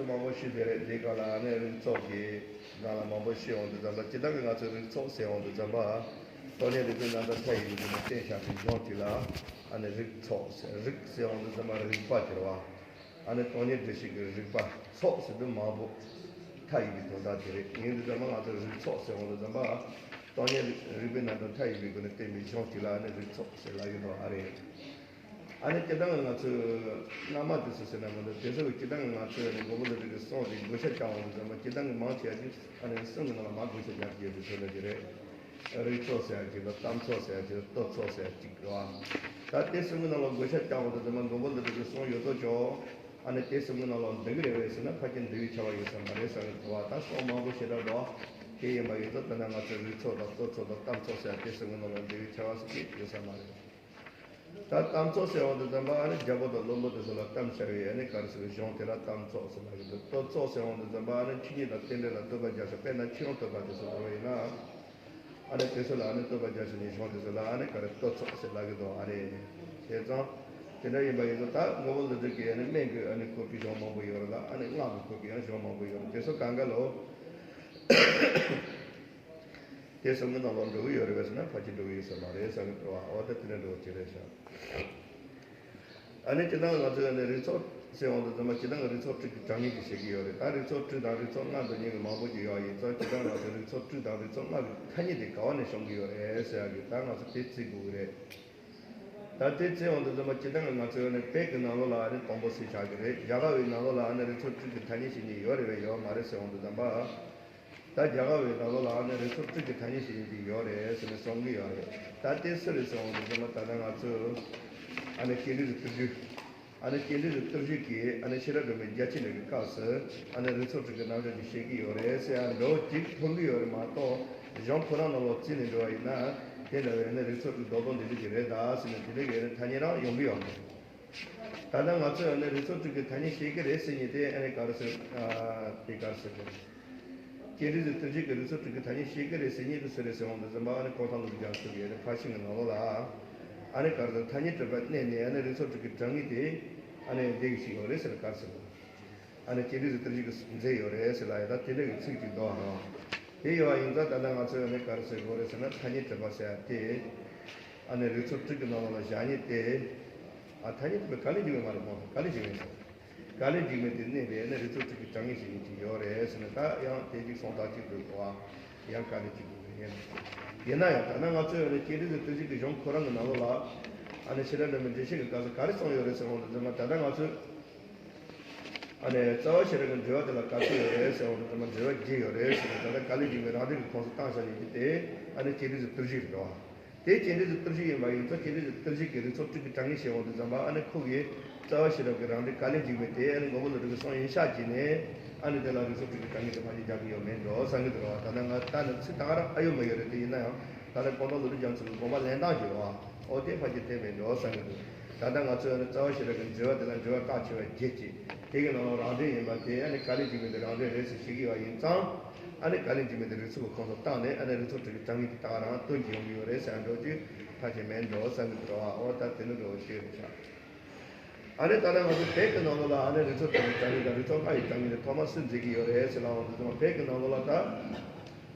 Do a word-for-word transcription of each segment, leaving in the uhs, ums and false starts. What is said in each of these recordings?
མང་པོ་ཞིག་དེ་རེད། དེ་ག་ལ་ཨ་ནི་རིགས་ཚོགས་ཀྱི་སྒང་ལ་མང་པོ་ཞིག་འོང་དུས་ཙམ་པ། སྤྱིར་བཏང་གི་ང་ཚོས་རིགས་ཚོགས་ཟེར་འོང་དུས་ཙམ་པ། སྟོང་ཉིད་རིག་པའི་རྣམ་གྲངས་མཐའ་ཡས་པའི་སྒོ་ནས་བསྟན་བཞག་པའི་གཞུང་དེ་ལ་ཨ་ནི་རིགས་ཚོགས་ཟེར། རིགས་ཟེར་འོང་དུས་ཙམ་པ་རིགས་པ་ཟེར་བ། ཨ་ནི་སྟོང་ཉིད་འདི་ཞིག་གི་རིགས་པ། ཚོགས་ཟེར་དུས་མང་པོ། མཐའ་ཡས་པའི་དོན་དག་དེ་རེད། ཡིན་དུས་ཙམ་པ་ང་ཚོས་རིགས་ཚོགས་ཟེར་འོང་དུས་ཙམ་པ། སྟོང་ཉིད་རིག་པའི་རྣམ་གྲངས་མཐའ་ཡས་པའི་སྒོ་ནས་བསྟན་པའི་གཞུང་དེ་ལ་ཨ་ནི་རིགས་ཚོགས་ཟེར་ལབ་ཀྱི་འདུག་ཨ་རེད། ཨ་ནི་སྤྱིར་བཏང་གི་ང་ཚོས་སྔ་མ་དེ་ཚོ་ཟེར་ན་མི་འདུག་དེ་ཚོ་གི་སྤྱིར་བཏང་གི་ང་ཚོས་ཨ་ནི་མགོན་པོ་ཀླུ་སྒྲུབ་ཀྱི་གསུང་དེ་བགོ་བཤའ་བརྒྱབ་འོང་དུས་ཙམ་པ། སྤྱིར་བཏང་གི་མང་ཆེ་བ་ཅིག་ཨ་ནི་གསུམ་གྱི་ནང་ལ་མར་བགོ་བཤའ་བརྒྱབ་ཀྱི་ཡོད་པའི་ཚོད་ལྟ་ཅིག་རེད། རིགས་ཚོགས་ཟེར་ཡ་ཅིག་དང་། གཏམ་ཚོགས་ཟེར་ཡ་ཅིག་དང་། སྟོད་ཚོགས་ཟེར་ཡ་ཅིག་རེད་བ། ད་དེ་གསུམ་གྱི་ནང་ལ་བགོ་བཤའ་བརྒྱབ་འོང་དུས་ཙམ་པ་མགོན་པོ་ཀླུ་སྒྲུབ་ཀྱི་གསུང་ཡོད་དོ་ཅོག་ཨ་ནི་དེ་གསུམ་གྱི་ནང་ལ་འདུ་གི་རེད་པས་ཟེར་ན། ཕལ་ཆེར་འདུ་བའི་ཁྱབ་པ་ཡོད་ས་མ་རེད་བསམ་གྱི་འདུག་བ། ད་གསུང་མང་པོ་ཞེ་དྲག་འདུག་དེ་ཡིན་པ་ཡིན་ཙང་ད་ལྟ་ང་ཚོས་རིགས་ཚོགས་དང་སྟོད་ཚོགས་དང་གཏམ་ཚོགས་ཟེར་ཡ་དེ་གསུམ་གྱི་ནང་ལ་འདུ་བའི་ཁྱབ་པ་ཟེར་གྱི་ཡོད་ས་མ་རེད། ད་གཏམ་ཚོགས་ཟེར་འོང་དུས་ཙམ་པ་ཨ་ནི་རྒྱལ་པོ་དང་བློན་པོ་དེ་ཚོ་ལ་གཏམ་བྱ་བའི་ཨ་ནི་ག་རེ་ཟེར་གཞུང་དེ་ལ་གཏམ་ཚོགས་ཟེར་ལབ་ཀྱི་འདུག་སྟོད་ཚོགས་ཟེར་འོང་དུས་ཙམ་པ་ཨ་ནི་ཆོས་ཉིད་དང་རྟེན་འབྲེལ་ལ་བསྟོད་པ་རྒྱག་ས། དཔེར་ན་ཆོས་དབྱིངས་བསྟོད་པ་དེ་ཚོ་འགྲོ་བ་ཡིན་ན། ཨ་ནི་དེ་ཚོ་ལ་ཨ་ནི་བསྟོད་པ་རྒྱག་ས་ནས་གཞུང་དེ་ཚོ་ལ་ཨ་ནི་ག་རེ་བསྟོད་ཚོགས་ཟེར་ལབ་ཀྱི་འདུག་ཨ་རེ། བྱས་ཙང་དེ་འདྲ་ཡིན་པ་ཡིན་ཙང་ད་མགོན་པོ་ཀླུ་སྒྲུབ་ཀྱི་ཨ་ནི་སྨན་གྱི་ཨ་ནི་བཀོད་པའི་གཞུང་མང་པོ་ཡོད་རེད་ལ། ཨ་ནི་སྔགས་ཀྱི་བཀོད་པའི་ཡང་གཞུང་མང་པོ་ཡོད་རེད། དེ་ཚོ་གང་ག་ལོ། དེ་གསུམ་གྱི་ནང་ལོགས་འགྲོ་གི་ཡོད་རེད་པས་ཟེར་ན་ཕལ་ཆེར་འགྲོ་གི་ཡོད་ས་མ་རེད་བསམ་གྱི་འདུག་བ། འོ་ད་དེ་འདྲ་འགྲོ་གི་ཅིག་རེད་ཤག་ཨ་ནི་སྤྱིར་བཏང་ང་ཚོས་ཨ་ནི་རིགས་ཚོགས་ཟེར་འོང་དུས་ཙམ་པ་སྤྱིར་བཏང་གི་རིགས་ཚོགས་དྲུག་གི་གྲངས་ངེས་ཅིག་བཤད་ཀྱི་ཡོད་རེད། ད་རིགས་ཚོགས་དྲུག་དང་རིགས་ཚོགས་ལྔ་འདོད་མཁན་གྱི་མང་པོ་ཅིག་ཡོད་པ་ཡིན་ཙང་། སྤྱིར་བཏང་ང་ཚོས་རིགས་ཚོགས་དྲུག་དང་རིགས་ཚོགས་ལྔ་གི་ཐ་སྙད་དེ་ག་བ་ནས་བྱུང་གི་ཡོད་རེད་ཟེར་ཡ་གི་ད་ང་ཚོ་དེ་བརྩི་དགོས་ཀྱི་རེད། ད་དེ་བརྩི་འོང་དུས་ཙམ་པ་སྤྱིར་བཏང་གི་ང་ཚོས་ཨ་ནི་བོད་ཀྱི་ནང་ལོགས་ལ་ཨ་ནི་དང་པོ་ཟེར་ཆགས་ཀྱི་རེད། རྒྱ་གར་བའི་ནང་ལོགས་ལ་ཨ་ནི་རིགས་ཚོགས་དྲུག་གི་ཐ་སྙད་བཤད་མཁན་ཡོད་རེད་པས་ཡོད་མ་རེད་ཟེར་འོང་དུས་ཙམ་པ། ད་རྒྱ་གར་བའི་ནང་ལོགས་ལ་ཨ་ནི་རིགས་ཚོགས་དྲུག་གི་ཐ་སྙད་བཤད་མཁན་ཅིག་ཡོད་རེད་ཟེར་ནས་གསུང་གི་ཡོད་རེད། ད་དེ་སུ་རེད་ཟེར་འོང་དུས་ཙམ་པ་ད་ལྟ་ང་ཚོས་ཨ་ནི་སྤྱན་རས་གཟིགས་བརྟུལ་ཞུགས། ཨ་ནི་སྤྱན་རས་གཟིགས་བརྟུལ་ཞུགས་ཀྱིས་ཨ་ནི་ཤེས་རབ་སྒྲོན་མེ་རྒྱ་ཆེར་འགྲེལ་བའི་སྐབས་སུ་ཨ་ནི་རིགས་ཚོགས་དྲུག་གི་རྣམ་གཞག་ཅིག་བཤད་ཀྱི་ཡོད་རེད་ཟེར་ཡ་འདྲ་བོ་ཅིག་མཐོང་གི་ཡོད་རེད་མ་གཏོགས། གཞུང་ཁོ་རང་ནང་ལོགས་བརྩིས་ནས་འགྲོ་བ་ཡིན་ན་དེ་འདྲ་བའི་ཨ་ནི་རིགས་ཚོགས་དྲུག་རྡོག་རྡོག་འདི་འདྲ་ཅིག་རེད་ད་ཟེར་ནས་དེ་འདྲ་གི་ཨ་ནི་ཐ་སྙད་རང་ཡོང་གི་ཡོད་མ་རེད། ད་ལྟ་ང་ཚོས་ཨ་ནི་རིགས་ཚོགས་དྲུག་གི་ཐ་སྙད་བཤད་ཀྱི་རེད་ཟེར་མཁན་དེ་ཨ་ནི་ག་རེ་ཟེར། ཨ། དེ་ག་རེ་ཟེར་དགོས། སྤྱན་རས་གཟིགས་བརྟུལ་ཞུགས་ཀྱིས་རིགས་ཚོགས་དྲུག་གི་ཐ་སྙད་བཤད་ཀྱི་རེད་ཟེར་མཁན་དེ་སུ་རེད་ཟེར་འོང་དུས་ཙམ་པ། ཨ་ནི་གོང་ས་ལྷོ་རྒྱ་མཚོ་གིས་ཨ་ནི་ཕར་ཕྱིན་གྱི་ནང་ལོགས་ལ་ཨ་ནི་ག་རེ་ཟེར། ཐ་སྙད་གྲུབ་པ་བསྣན་ནས་ཨ་ནི་རིགས་ཚོགས་དྲུག་གི་གྲངས་ངེས་དེ་ཨ་ནི་འདི་གི་ཞིག་ཡོད་རེད་ཟེར། ག་རེ་ཟེར། ཨ་ནི་སྤྱན་རས་གཟིགས་བརྟུལ་ཞུགས་ཀྱིས་མཛད་ཡོད་རེད་ཟེར་ལབ་ཡ་ད་དེ་འདྲ་གི་ཚིག་ཅིག་འདུག་ཨ་ནོ། དེ་ཡོད་པ་ཡིན་ཙང་ད་ལྟ་ང་ཚོས་ཨ་ནི་ག་རེ་ཟེར་དགོས་རེད་ཟེར་ན། ཐ་སྙད་གྲུབ་པ་ཟེར་ཡ་དེ་ཨ་ནི་རིགས་ཚོགས་དྲུག་གི་ནང་ལོགས་ལ་བཞག་མཁན་དེ། ཨ། ཐ་སྙད་གྲུབ་པ་ག་ལས་འཇུག་པ་མ་རེད་མོ། ག་ལས་འཇུག་པ་ཡིན་ཟེར། ག་ལས་འཇུག་མིན་དེ་གནས་པའི་ཨ་ནི་རིགས་ཚོགས་དྲུག་གི་གྲངས་ངེས་ཞེས་ཉིད་ཅིག་ཡོད་རེད་ཟེར་ན། ད་ཡང་དེ་ཅིག་སོང་ད་ཅིག་འདུག་གོ། ཡང་ག་ལས་ཅིག་འདུག་ཡིན། ཡིན་ན་ཡང་ད་ལྟ་ང་ཚོས་ཨ་ནི་སྤྱན་རས་གཟིགས་བརྟུལ་ཞུགས་ཀྱི་གཞུང་ཁོ་རང་གི་ནང་ལོགས་ལ་ཨ་ནི་ཤེས་རབ་སྒྲོན་མེ་འགྲེལ་བཤད་ཀྱི་སྐབས་སུ་ག་རེ་གསུངས་ཡོད་རེད་ཟེར་འོང་དུས་ཙམ་པ། ད་ལྟ་ང་ཚོས་ཨ་ནི་རྩ་བ་ཤེས་རབ་ཀྱི་འགྲེལ་པ་དེ་ལ་ག་ཚོད་ཡོད་རེད་ཟེར་འོང་དུས་ཙམ་པ། འགྲེལ་པ་བརྒྱད་ཡོད་རེད་ཟེར་ནས། ད་ལྟ་ག་ལས་འཇུག་མིན་རང་འགྲེལ་གྱི་ཁོངས་སུ་བཏང་བཞག་མཁན་གྱི་དེ་ཨ་ནི་སྤྱན་རས་གཟིགས་བརྟུལ་ཞུགས་རེད་བ། དེ་སྤྱན་རས་གཟིགས་བརྟུལ་ཞུགས་ཡིན་པ་ཡིན་ཙང་། སྤྱན་རས་གཟིགས་བརྟུལ་ཞུགས་ཀྱིས་རིགས་ཚོགས་དྲུག་གི་གྲངས་ངེས་བཤད་འོང་དུས་ཙམ་པ། ཨ་ནི་ཁོ་གིས་རྩ་བ་ཤེས་རབ་ཀྱི་རང་འགྲེལ་ག་ལས་འཇུག་མིན་དེ་ཨ་ནི་མགོན་པོ་ཀླུ་སྒྲུབ་ཀྱི་གསུང་ཡིན་ཤག་བྱས་ནས། ཨ་ནི་དེ་ལ་རིགས་ཚོགས་དྲུག་གི་གྲངས་ངེས་དེ་ཕལ་ཆེར་རྒྱག་གི་ཡོད་མེད་འགྲོ་བསམ་གྱི་འདུག་ར་བ། ད་ལྟ་ང་ད་ནི་ཚིག་ད་ག་རང་ཨ་ཡོད་མ་ཡོད་རེད། དེ་ཡིན་ན་ཡང་ད་ལྟ་གོང་ས་ལྷོ་རྒྱ་མཚོ་གི་དགོངས་པ་ལེན་སྟངས་ཀྱི་རེད་བ། ཨོ་དེ་ཕལ་ཆེར་བསྟན་པའི་འགྲོ་བསམ་གྱི་འདུག་ད་ལྟ་ང་ཚོས་ཨ་ནི་རྩ་བ་ཤེས་རབ་ཀྱི་འགྲེལ་པ་དེ་ལ་འགྲེལ་པ་རྟགས་ཆེ་བ་བརྒྱད་ཅིག་དེ་གི་ནང་ལ་རང་འགྲེལ་ཡིན་པ་དེ་ཨ་ནི་ག་ལས་འཇུག་མིན་དེ་རང་འགྲེལ་རེད་ཟེར་བཤད་ཀྱི་ཡོད་པ་ཡིན་ཙང་། ཨ་ནི་ག་ལས་འཇུག་མིན་དེ་རིགས་ཚོགས་ཀྱི་ཁོངས་སུ་བཏང་ནས། ཨ་ནི་རིགས་ཚོགས་དྲུག་གི་གྲངས་ངེས་དེ་ད་ག་རང་སྟོན་གྱི་ཡོང་གི་ཡོད་རེད་ཟེར་འགྲོ་རྒྱུ་ཕལ་ཆེར་མེད་འགྲོ་བསམ་གྱི་འདུག་ར་བ། ཨོ་ད་དེ་ནི་འགྲོ་བ་ཤོད་རེད་ཤག་ཨ་ནི་ད་ལྟ་ང་ཚོ་བོད་ཀྱི་ནང་ལོགས་ལ་ཨ་ནི་རིགས་ཚོགས་དྲུག་གི་གྲངས་ངེས་དང་རིགས་ཚོགས་ལྔ་ཡི་གྲངས་ངེས་དེ་ཐོག་མར་སུས་མཛད་ཀྱི་ཡོད་རེད་ཟེར་ལབ་འོང་དུས་ཙམ་པ། བོད་ཀྱི་ནང་ལོགས་ལ་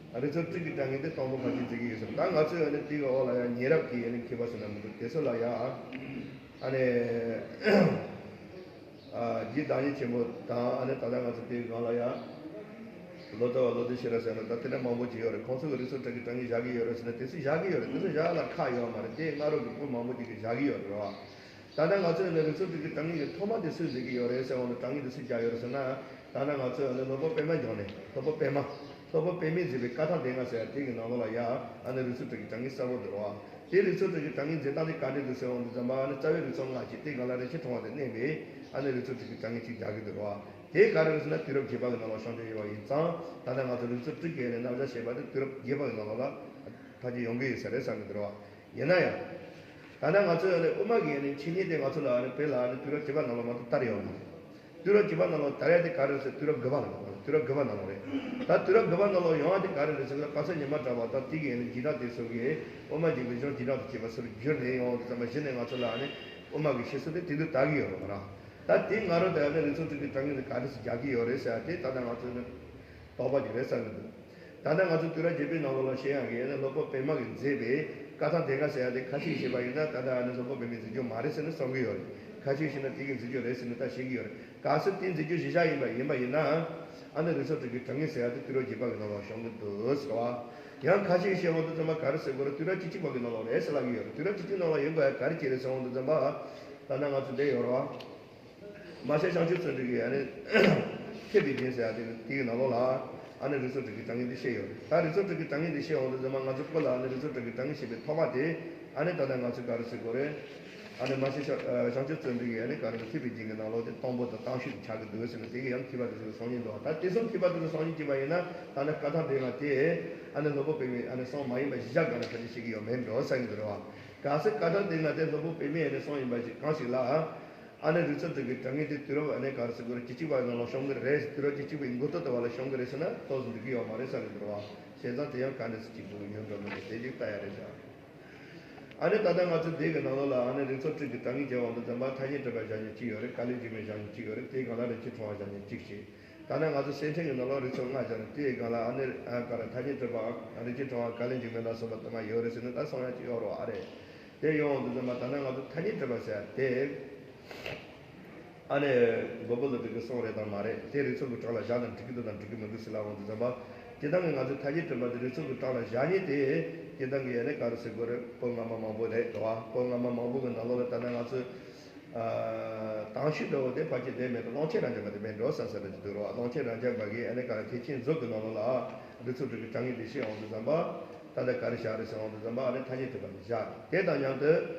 ད་རིགས་ཚོགས་དྲུག་གི་གྲངས་ངེས་དེ་དང་པོ་ཕལ་ཆེར་མཛད་ཀྱི་ཡོད་ཟེར། ད་ང་ཚོས་ཨ་ནི་དེ་གི་འོག་ལ་ཡང་ཉེ་རབས་ཀྱི་ཨ་ནི་མཁས་པ་ཟེར་ན་མི་འདུག་དེ་ཚོ་ལ་ཡང་ཨ་ནི་ཨ་རྗེ་བདག་ཉིད་ཆེན་པོ་དང་། ཨ་ནི་ད་ལྟ་ང་ཚོ་དེའི་སྒང་ལ་ཡང་ལོ་ཙཱ་བ་བློ་གཏེར་ཤེས་རབ་ཟེར་ན་ད་དེ་འདྲ་མང་པོ་ཅིག་ཡོད་རེད། ཁོང་ཚོ་གི་རིགས་ཚོགས་དྲུག་གི་གྲངས་ངེས་བཞག་གི་ཡོད་རེད་ཟེར་ན། དེ་ཚོ་བཞག་གི་ཡོད་རེད། དེ་ཚོ་བཞག་ལ་ཁག་ཡོད་མ་རེད། དེ་སྔ་རོལ་གྱི་བོད་མང་པོ་ཅིག་གིས་བཞག་གི་ཡོད་རེད་བ། ད་ལྟ་ང་ཚོས་ནི་རིགས་ཚོགས་དྲུག་གི་གྲངས་ངེས་ཀྱི་ཐོག་མ་དེ་སུས་མཛད་ཀྱི་ཡོད་རེད་ཟེར་བ་ནི། གྲངས་ངེས་དེ་སུས་བརྒྱབ་ཡོད་རེད་ཟེར་ན། ད་ལྟ་ང་ཚོས་ནི་སློབ་དཔོན་པདྨ་འབྱུང་གནས། སློབ་དཔོན་པདྨ། སློབ་དཔོན་པདྨས་མཛད་པའི་བཀའ་ཐང་སྡེ་ལྔ་ཟེར་ཡ་དེ་གི་ནང་ལོགས་ལ་ཡ་ཨ་ནི་རིགས་ཚོགས་དྲུག་གི་གྲངས་ངེས་གསལ་པོ་འདུག་རོ། དེ་རིགས་ཚོགས་དྲུག་གི་གྲངས་ངེས་མཛད་སྟངས་དེ་ག་འདྲས་འདུག་ཟེར་འོང་དུས་ཙམ་པ། ཨ་ནི་རྩ་བའི་རིགས་ཚོགས་ལྔ་ཅིག་དེ་ག་ལ་རིན་ཆེན་ཕྲེང་བ་དེ་བསྣན་པའི་ཨ་ནི་རིགས་ཚོགས་དྲུག་གི་གྲངས་ངེས་ཅིག་རྒྱག་གི་འདུག་རོ། དེ་ག་རེ་རེད་ཟེར་ན། དུས་རབས་བརྒྱད་པ་གི་ནང་ལོགས་བྱུང་བསྡད་ཡོད་པ་ཡིན་ཙང་། ད་ལྟ་ང་ཚོ་རིགས་ཚོགས་དྲུག་གི་ཨ་ནི་རྣམ་གཞག་བཤད་པ་དེ་དུས་རབས་བརྒྱད་པ་གི་ནང་ལོགས་ལ་ཕལ་ཆེར་ཡོང་གི་ཡོད་ས་རེད་བསམ་གྱི་འདུག་རོ། ཡིན་ན་ཡང་། ད་ལྟ་ང་ཚོས་ཨ་ནི་དབུ་མ་གི་ཨ་ནི་འཆད་ཉན་དེ་ང་ཚོ་ལ་ཨ་ནི་བོད་ལ་ཨ་ནི་དུས་རབས་བརྒྱད་པ་ནང་ལོགས་མ་གཏོགས་དར་ཡོད་མ་རེད། དུས་རབས་བརྒྱད་པ་ནང་ལོགས་དར་ཡ་དེ་ག་རེ་རེད་ཟེར། དུས་རབས་དགུ་པ་ལ་ཡོང་བ་རེད། དུས་རབས་དགུ་པ་ནང་ལོགས་རེད། ད་དུས་རབས་དགུ་པ་ནང་ལོགས་ཡོང་བ་དེ་ག་རེ་རེད་ཟེར་ན། དཔག་བསམ་ཉི་མ་གྲགས་པ་དང་དེ་གི་ཨ་ནི་རྗེས་འབྲང་དེ་ཚོ་གིས་དབུ་མ་འཇུག་པའི་གཞུང་རྗེས་འབྲང་དུ་བྱས་པ་ཚུར་བསྒྱུར་ནས་ཡོང་དུས་ཙམ་པ། གཞི་ནས་ང་ཚོ་ལ་ཨ་ནི་དབུ་མ་གི་བཤད་སྲོལ་དེ་དེང་དུས་དར་གྱི་ཡོད་རེད་མ་རེད། ད་དེ་ང་རང་དེ་ནི་རིགས་ཚོགས་དྲུག་གི་དྲང་ངེས་དེ་ག་རེ་ཟེར་རྒྱག་གི་ཡོད་རེད་ཟེར་ཡ་དེ་ད་ལྟ་ང་ཚོ་ནི་དོགས་པ་ཅིག་རེད་བསམ་གི་འདུག་ད་ལྟ་ང་ཚོ་དུས་རབས་བརྒྱད་པའི་ནང་ལོགས་ལ་བཤད་ཡག་གི་ཡ་ནི་སློབ་དཔོན་པདྨ་གིས་མཛད་པའི་བཀའ་ཐང་སྡེ་ལྔ་ཟེར་ཡ་དེ་ཁ་ཤས་བཤད་པ་ཡིན་ན་ད་ལྟ་ཨ་ནི་སློབ་དཔོན་པདྨའི་མཛད་རྗེས་མ་རེད་ཟེར་ནས་གསུང་གི་ཡོད་རེད། ཁ་ཤས་བཤད་ན་དེ་གི་མཛད་རྗེས་རེད་ཟེར་ནས་ད་བཤད་ཀྱི་ཡོད་རེད། གལ་སྲིད་དེ་མཛད་རྗེས་གཞི་བཞག་ཡིན་པ་ཡིན་པ་ཡིན་ན། ཨ་ནི་རིགས་ཚོགས་དྲུག་གི་དྲང་ངེས་ཟེར་ཡ་དེ་དུས་རབས་བརྒྱད་པ་གི་ནང་ལ་བྱུང་གི་འདུག་ཟེར་བ། ཡང་ཁ་ཤས་བཤད་འོང་དུས་ཙམ་པ་ག་རེ་ཟེར་དགོས་རེད། དུས་རབས་བཅུ་གཅིག་པ་གི་ནང་ལ་རེད་ཟེར་ལབ་ཀྱི་ཡོད་རེད། དུས་རབས་བཅུ་གཅིག་ནང་ལ་ཡིན་དགོས་ཡ་ག་རེ་བྱས་རེད་ཟེར་འོང་དུས་ཙམ་པ། ད་ནང་ང་ཚོ་འདི་ཡོད་རེད་བ། མ་ཤེས་བྱང་ཆུབ་བརྩོན་འགྲུས་ཀྱི་ཨ་ནི་ཐེག་པའི་རྒྱན་ཟེར་ཡ་དེ་དེའི་ནང་ལོགས་ལ་ཨ་ནི་རིགས་ཚོགས་དྲུག་གི་དྲང་ངེས་འདི་བཤད་ཡོད་རེད། ད་རིགས་ཚོགས་དྲུག་གི་དྲང་ངེས་འདི་བཤད་འོང་དུས་ཙམ་པ་ང་ཚོ་སྐུ་ལ་ཨ་ནི་རིགས་ཚོགས་དྲུག་གི་དྲང་ངེས་བཤད་པའི་ཐོག་མ་དེ་ཨ་ནི་ད་ལྟ་ང་ཚོས་ག་རེ་ཟེར་དགོས་རེད། ཨ་ནི་མ་ཤེས་བྱང་ཆུབ་བརྩོན་འགྲུས་ཀྱི་ཨ་ནི་ག་རེ་ཐེག་པའི་རྒྱན་གྱི་ནང་ལོགས་དེ་དང་པོ་དང་དང་ཤོས་དེ་ཆགས་ཀྱི་འདུག་ཟེར་ནས་དེ་གི་ཡང་མཁས་པ་དེ་ཚོས་གསུང་མཁན་འདུག་ད་དེ་ཚོ་མཁས་པ་དེ་ཚོས་གསུང་མཁན་བྱས་པ་ཡིན་ན་ད་ནི་བཀའ་ཐང་སྡེ་ལྔ་དེ་ཨ་ནི་སློབ་དཔོན་པདྨའི་ཨ་ནི་གསུང་མ་ཡིན་པ་གཞི་བཞག་ག་ནས་ཕལ་ཆེར་བཤད་ཀྱི་ཡོད་མེད་འགྲོ་བསམ་གྱི་འདུག་རེད་བ། གལ་སྲིད་བཀའ་ཐང་སྡེ་ལྔ་དེ་སློབ་དཔོན་པདྨའི་ཨ་ནི་གསུང་ཡིན་པ་ཞིག་གང་ཞིག་ལ། ཨ་ནི་རིགས་ཚོགས་དྲུག་གི་དྲང་ངེས་དེ་དུས་རབས་ཨ་ནི་ག་རེ་ཟེར་དགོས་རེད། བཅུ་གཅིག་པ་ནང་ལ་བྱུང་གི་རེད། དུས་རབས་བཅུ་གཅིག་པའི་འགོ་སྟོད་དུ་བ་ལ་བྱུང་གི་རེད་ཟེར་ན་ཏོག་ཙམ་འགྲིག་གི་ཡོད་མ་རེད་བསམ་གྱི་འདུག་རེད་བ། བྱས་ཙང་དེ་ཡང་ག་འདྲ་ཟེར་གྱི་འདུག་ཉོན་འགྲོ་མི་འདུག་དེ་གཅིག་ལྟ་ཡ་རེད་བཞག་ཨ་ནི་ད་ལྟ་ང་ཚོ་དེ་གི་ནང་ལོགས་ལ་ཨ་ནི་རིགས་ཚོགས་དྲུག་གི་དྲང་ངེས་བྱས་པ་དང་ཙམ་པ་ཐ་སྙད་གྲུབ་པ་བཞག་མཁན་གཅིག་ཡོད་རེད། བཀའ་བློན་འཇིགས་མེད་བཞག་མཁན་གཅིག་ཡོད་རེད། དེའི་སྒང་ལ་རིན་ཆེན་ཕྲེང་བ་བཞག་མཁན་གཅིག་བྱས། ད་ནི་ང་ཚོ་གསེར་ཕྲེང་གི་ནང་ལོགས་རིགས་ཚོགས་ལྔ་བཞག་ནས་དེའི་སྒང་ལ་ཨ་ནི་ཨ་ག་རེ་ཐ་སྙད་གྲུབ་པའམ་རིན་ཆེན་ཕྲེང་བ་བཀའ་བློན་འཇིགས་མེད་ལ་སོགས་པ་དུ་མ་ཡོད་རེད་ཟེར་ནས་ད་གསུང་ཡ་གཅིག་ཡོད་རེད་བ་ཨ་རེད། དེ་ཡོང་འོང་དུས་ཙམ་པ་ད་ནི་ང་ཚོ་ཐ་སྙད་གྲུབ་པ་ཟེར་ཡ་དེ། ཨ་ནི་མགོན་པོ་ཀླུ་སྒྲུབ་ཀྱི་གསུང་རེད་དམ་མ་རེད། དེ་རིགས་ཚོགས་ཀྱི་གྲངས་ལ་བཞག་ན་འགྲིག་གི་འདུག་དང་འགྲིག་གི་མི་འདུག་ཟེར་ལབ་འོང་དུས་ཙམ་པ། སྤྱིར་བཏང་གི་ང་ཚོས་ཐ་སྙད་གྲུབ་པ་དེ་རིགས་ཚོགས་ཀྱི་གྲངས་ལ་བཞག་མཁན་དེ་སྤྱིར་བཏང་གི་ཡ་ནི་ག་རེ་ཟེར་དགོས་རེད། བོད་སྔ་མ་མང་པོ་རེད་དོ། བོད་སྔ་མ་མང་པོ་གི་ནང་ལོགས་ལ་ད་ལྟ་ང་ཚོས་ཨ་དང་ཤོས་འདྲ་བོ་དེ་ཕལ་ཆེར་དེ་མེད་དོ། ཀློང་ཆེན་རབ་འབྱམས་པ་དེ་མེད་འགྲོ་བསམ་ས་རེད་ཅིག་འདུག་རོ། ཀློང་ཆེན་རབ་འབྱམས་པ་གི་ཨ་ནི་ག་རེ་ཐེག་ཆེན་མཛོད་ཀྱི་ནང་ལོགས་ལ་རིགས་ཚོགས་དྲུག་གི་གྲངས་ངེས་དེ་བཤད་འོང་དུས་ཙམ་པ། ད་ལྟ་ག་རེ་བཞག་རེད་ཟེར་འོང་དུས་ཙམ་པ་ཨ་ནི་ཐ་སྙད་གྲུབ་པ་དེ་བཞག་དེ་དང་མཉམ་དུ་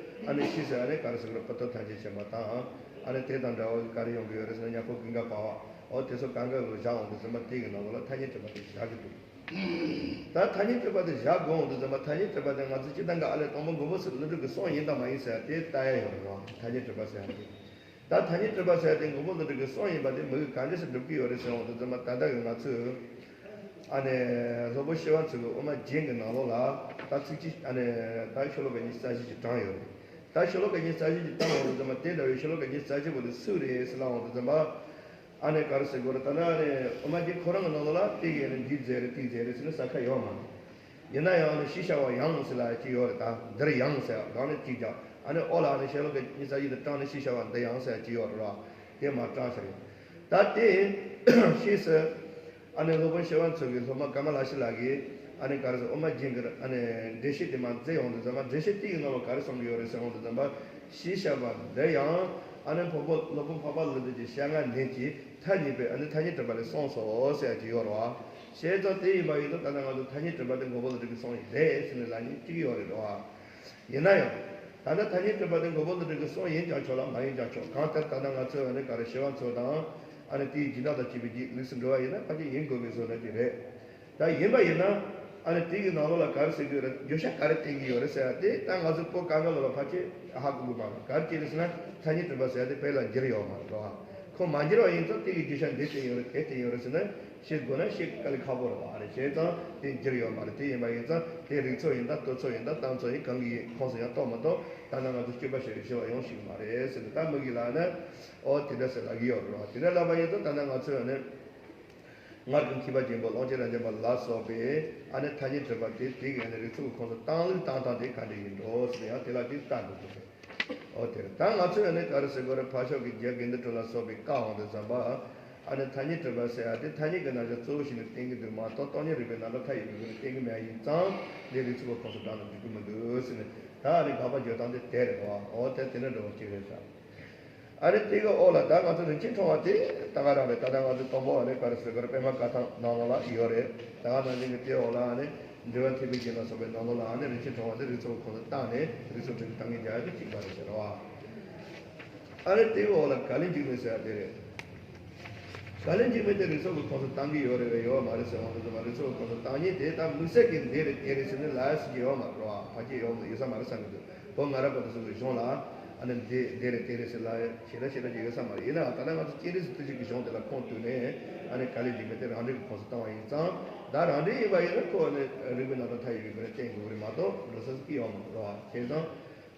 ཨ་ནི་ཕྱིས་སུ་ཨ་ནི་ག་རེ་ཟེར་དགོས་རེད། པོ་ཏོ་ཐམས་ཅད་མཁྱེན་པ་དང་། ཨ་ནི་དེ་དང་འདྲ་བོ་ག་རེ་ཡོང་གི་ཡོད་རེད་ཟེར་ན་ཉ་ཕོ་ཀུན་དགའ་བར་བ། འོ་དེ་ཚོ་གང་ག་རུ་བཞག་འོང་དུས་ཙམ་པ་དེ་གི་ནང་ལོགས་ལ་ཐ་སྙད་གྲུབ་པ་དེ་བཞག་གི་འདུག་ད་ཐ་སྙད་གྲུབ་པ་དེ་བཞག་དགོས་འོང་དུས་ཙམ་པ་ཐ་སྙད་གྲུབ་པ་དེ་ང་ཚོ་སྤྱིར་བཏང་གི་ཨ་ལས་དང་པོ་མགོན་པོ་ཀླུ་སྒྲུབ་ཀྱི་གསུང་ཡིན་དང་མ་ཡིན་ཟེར་ཡ་དེ་ལྟ་ཡ་ཡོད་རེད་བ། ཐ་སྙད་གྲུབ་པ་ཟེར་ཡ་དེ། ད་ཐ་སྙད་གྲུབ་པ་ཟེར་ཡ་དེ་མགོན་པོ་ཀླུ་སྒྲུབ་ཀྱི་གསུང་ཡིན་པ་དེ་མི་གིས་ག་འདྲ་སེ་སྒྲུབ་ཀྱི་ཡོད་རེད་ཟེར་འོང་དུས་ཙམ་པ་ད་ལྟ་གི་ང་ཚོས་ཨ་ནི་སློབ་དཔོན་ཤེར་ཕྱིན་མཚོ་གི་དབུ་མ་རྒྱན་གྱི་ནང་ལོགས་ལ་ད་ཚིགས་བཅད་ཨ་ནི་ད་ཤོ་ལོ་ཀ་ཉི་ཤུ་རྩ་བཞི་ཅིག་དྲངས་ཡོད་རེད། ད་ཤོ་ལོ་ཀ་ཉི་ཤུ་རྩ་བཞི་ཅིག་བཏང་ཡོང་དུས་ཙམ་པ་དེ་འདྲ་བའི་ཤོ་ལོ་ཀ་ཉི་ཤུ་རྩ་བཞི་པོ་དེ་སུ་རེད་ཟེར་ལབ་འོང་དུས་ཙམ་པ། ཨ་ནི་ག་རེ་ཟེར་དགོས་རེད། ད་ནི་ཨ་ནི་དབུ་མ་རྒྱན་ཁོ་རང་གི་ནང་ལོགས་ལ་དེ་གི་ཨ་ནི་འདི་མཛད་རེད་དེ་མཛད་རེད་ཟེར་ནས་ས་ཁ་ཡོད་མ་རེད། ཡིན་ན་ཡང་ཨ་ནི་ཤེས་བྱ་བ་ཡང་ཟེར་ལབ་ཡ་ཅིག་ཡོད་རེད། ད་འདིར་ཡང་ཟེར་ཡ་སྒང་ནས་གཅིག་ཀྱང་ཨ་ནི་ཨོ་ལ་ཨ་ནི་ཤོ་ལོ་ཀ་ཉི་ཤུ་རྩ་བཞི་དེ་དྲངས་ནས་ཤེས་བྱ་བ་འདི་ཡང་ཟེར་ཡ་ཅིག་ཡོད་རེད་བ། དེ་མ་དྲངས་ཟེར་ཡོད། ད་དེ་ཤེས་ཟེར། ཨ་ནི་སློབ་དཔོན་ཤེར་ཕྱིན་མཚོ་གི་སློབ་མ་ཀ་མ་ལ་ཤཱི་ལ་གིས་ཨ་ནི་ག་རེ་ཟེར་དབུ་མ་རྒྱན་གྱི་ཨ་ནི་འགྲེལ་བཤད་དེ་མར་མཛད་ཡོང་དུས་ཙམ་པ་འགྲེལ་བཤད་དེ་གི་ནང་ལ་ག་རེ་གསུང་གི་ཡོད་རེད་ཟེར་ཡོང་དུས་ཙམ་པ་ཤེས་བྱ་བ་འདི་ཡང་ཨ་ནི་འཕགས་པ་སློབ་དཔོན་འཕགས་པ་ཀླུ་སྒྲུབ་ཀྱི་བཤད་ལྔ་ལྡན་གྱི་ཐ་སྙད་པའི་ཨ་ནི་ཐ་སྙད་གྲུབ་པ་ལས་གསུངས་སོ་ཟེར་ཡ་ཅིག་ཡོད་རེད་བ། བྱས་ཙང་དེ་ཡིན་པ་ཡིན་ན་ད་ལྟ་ང་ཚོ་ཐ་སྙད་གྲུབ་པ་དེ་མགོན་པོ་ཀླུ་སྒྲུབ་ཀྱི་གསུང་ཡིན་རེད་ཟེར་ནས་ལབ་མཁན་གཅིག་ཡོད་རེད་བ། ཡིན་ན་ཡང་། ད་ལྟ་ཐ་སྙད་གྲུབ་པ་དེ་མགོན་པོ་ཀླུ་སྒྲུབ་ཀྱི་གསུང་ཡིན་ཀྱང་ཆོག་ལ་མ་ཡིན་ཀྱང་ཆོག་གང་ལྟར་ད་ལྟ་ང་ཚོས་ཨ་ནི་ག་རེ་ཤེར་ཕྱིན་མཚོ་དང་། ཨ་ནི་དེའི་སྦྱིན་བདག་དང་བཅས་པའི་རྗེས་ལུགས་སུ་འགྲོ་བ་ཡིན་ན་ཕལ་ཆེར་ཡིན་དགོས་པའི་བཟོ་འདྲ་ཅིག་རེད། ད་ཡིན་པ་ཡིན་ན། ཨ་ནི་དེ་གི་ནང་ལོགས་ལ་ག་རེ་ཟེར་གྱི་ཡོད་རེད། བརྗོད་བྱ་ག་རེ་བསྟན་གྱི་ཡོད་རེད་ཟེར་ཡ་དེ་ད་ང་ཚོ་བོད་སྒང་ག་ལོགས་ལ་ཕལ་ཆེར་ཧ་གོ་གི་མ་རེད། ག་རེ་བྱས་རེད་ཟེར་ན་ཐ་སྙད་གྲུབ་པ་ཟེར་ཡ་དེ་བོད་ལ་འགྱུར་ཡོད་མ་རེད་བ། ཁོ་མ་འགྱུར་བ་ཡིན་ཙང་དེ་གི་བརྗོད་བྱ་འདི་བསྟན་ཡོད་རེད་དེ་བསྟན་ཡོད་རེད་ཟེར་ན། ཤེས་དགོས་ན་ཤེས་དཀའ་ལས་ཁག་པོ་རེད་བ་རེད། བྱས་ཙང་དེ་འགྱུར་ཡོད་མ་རེད། དེ་ཡིན་པ་ཡིན་ཙང་དེ་རིགས་ཚོགས་ཡིན་ད་ལྟོ་ཚོགས་ཡིན་ད་གཏམ་ཚོགས་ཡིན་གང་གི་ཡིན་ཁོངས་སུ་ཡང་གཏོགས་མ་གཏོགས་ད་ལྟ་ང་ཚོ་སྤྱོད་པ་ཞེས་པའི་ཤེས་པ་ཡོང་ཤེས་ཀྱི་མ་རེད་ཟེར་ནས་ད་མི་གིས་ལབ་ན། ཨོ་དེ་འདྲ་ཟེར་ལབ་ཀྱི་ཡོད་རེད་བ། དེ་འདྲ་ལབ་པ་ཡིན་ཙང་ད་ལྟ་ང་ཚོས་ནི་སྔར་གྱི་མཁས་པ་རྒན་པོ་ཀློང་ཆེན་རབ་འབྱམས་པ་ལ་སོགས་པས་ཨ་ནི་ཐ་སྙད་གྲུབ་པ་དེ་དེ་གི་ཨ་ནི་རིགས་ཚོགས་ཀྱི་ཁོངས་སུ་བཏང་ལུགས་བཏང་སྟངས་དེ་ག་འདྲ་ཡིན་འགྲོ་ཟེར་ནས་ཡང་དེ་ལ་དེ་ལྟ་དགོས་ཀྱི་རེད། ཨོ་དེར་ད་ང་ཚོས་ནི་ག་རེ་ཟེར་དགོས་རེད། ཕར་ཕྱོགས་ཀྱི་རྒྱ་དགེ་འདུན་གྲུབ་ལ་སོགས་པས་བཀག་འོང་དུས་ཙམ་པ། ཨ་ནི་ཐ་སྙད་གྲུབ་པ་ཟེར་ཡ་དེ་ཐ་སྙད་ཀྱི་རྣམ་གཞག་གཙོ་བོ་ཞིག་ནས་བསྟན་གྱི་འདུག་མ་གཏོགས་སྟོང་ཉིད་རིག་པའི་རྣམ་གྲངས་མཐའ་ཡས་པའི་སྒོ་ནས་བསྟན་གྱི་མེད་ཡིན་ཙང་འདི་རིགས་ཚོགས་པ་ཁོངས་སུ་བགྲངས་ན་འགྲིག་གི་མི་འདུག་ཟེར་ནས་ད་ཨ་ནི་དགག་པ་བརྗོད་སྟངས་དེ་དེ་རེད་བ། ཨོ་དེ་དེ་འདྲ་འདྲ་བོ་ཅིག་རེད་ཤག་ཨ་ནི་དེ་གི་འོག་ལ་ད་ང་ཚོ་རིན་ཆེན་ཕྲེང་བ་དེ་ད་ག་རང་རེད། ད་ལྟ་ང་ཚོ་དང་པོ་ཨ་ནི་ག་རེ་ཟེར་དགོས་རེད། པདྨ་བཀའ་ཐང་ནང་ལོགས་ལ་ཡོད་རེད། ད་ག་ནང་བཞིན་གྱི་དེའི་འོག་ལ་ཨ་ནི་འགྲེལ་པ་ཐེག་པའི་རྒྱན་ལ་སོགས་པའི་ནང་ལོགས་ལ་ཨ་ནི་རིན་ཆེན་ཕྲེང་བ་དེ་རིགས་ཚོགས་ཁོངས་སུ་བཏང་ནས་རིགས་ཚོགས་དྲུག་གི་ཐ་སྙད་རྒྱག་ཡ་དེ་གཅིག་པ་རེད་ཟེར་བ། ཨ་ནི་དེའི་འོག་ལ་བཀའ་བློན་འཇིགས་མེད་ཟེར་ཡ་དེ་རེད། བཀའ་བློན་འཇིགས་མེད་དེ་རིགས་ཚོགས་ཀྱི་ཁོངས་སུ་བཏང་གི་ཡོད་རེད་བས་ཡོད་མ་རེད་ཟེར་འོང་དུས་ཙམ་པ་རིགས་ཚོགས་ཀྱི་ཁོངས་སུ་བཏང་མཁན་དེ་ད་དམིགས་བསལ་གྱི་འདི་རེད་དེ་རེད་ཟེར་ནས་ལབ་ཡ་ཟེར་གྱི་ཡོད་མ་རེད་བ། ཕལ་ཆེར་ཡོད་མ་ཡོད་ས་མ་རེད་བསམ་གྱི་འདུག་བོད་སྔ་རབས་པ་དེ་ཚོ་གི་གཞུང་ལ་ཨ་ནི་འདི་འདི་རེད་དེ་རེད་ཟེར་ལབ་ཡ་ཞེ་དྲག་ཞེ་དྲག་ཅིག་ཡོད་ས་མ་རེད། ཡིན་ནའང་ད་ལྟ་ང་ཚོ་སྤྱན་རས་གཟིགས་བརྟུལ་ཞུགས་ཀྱི་གཞུང་དེ་ལ་ཁུངས་གཏུགས་ནས་ཨ་ནི་བཀའ་བློན་འཇིགས་མེད་དེ་རང་འགྲེལ་གྱི་ཁོངས་སུ་བཏང་བ་ཡིན་ཙང་། ད་རང་འགྲེལ་ཡིན་པ་ཡིན་ན་ཁོ་ཨ་ནི་རིགས་པའི་རྣམ་གྲངས་མཐའ་ཡས་པའི་སྒོ་ནས་བསྟན་དགོས་ཀྱི་རེད་མ་གཏོགས་འགྲོ་ས་ཟིག་ཡོད་མ་རེད་བ། བྱས་ཙང་།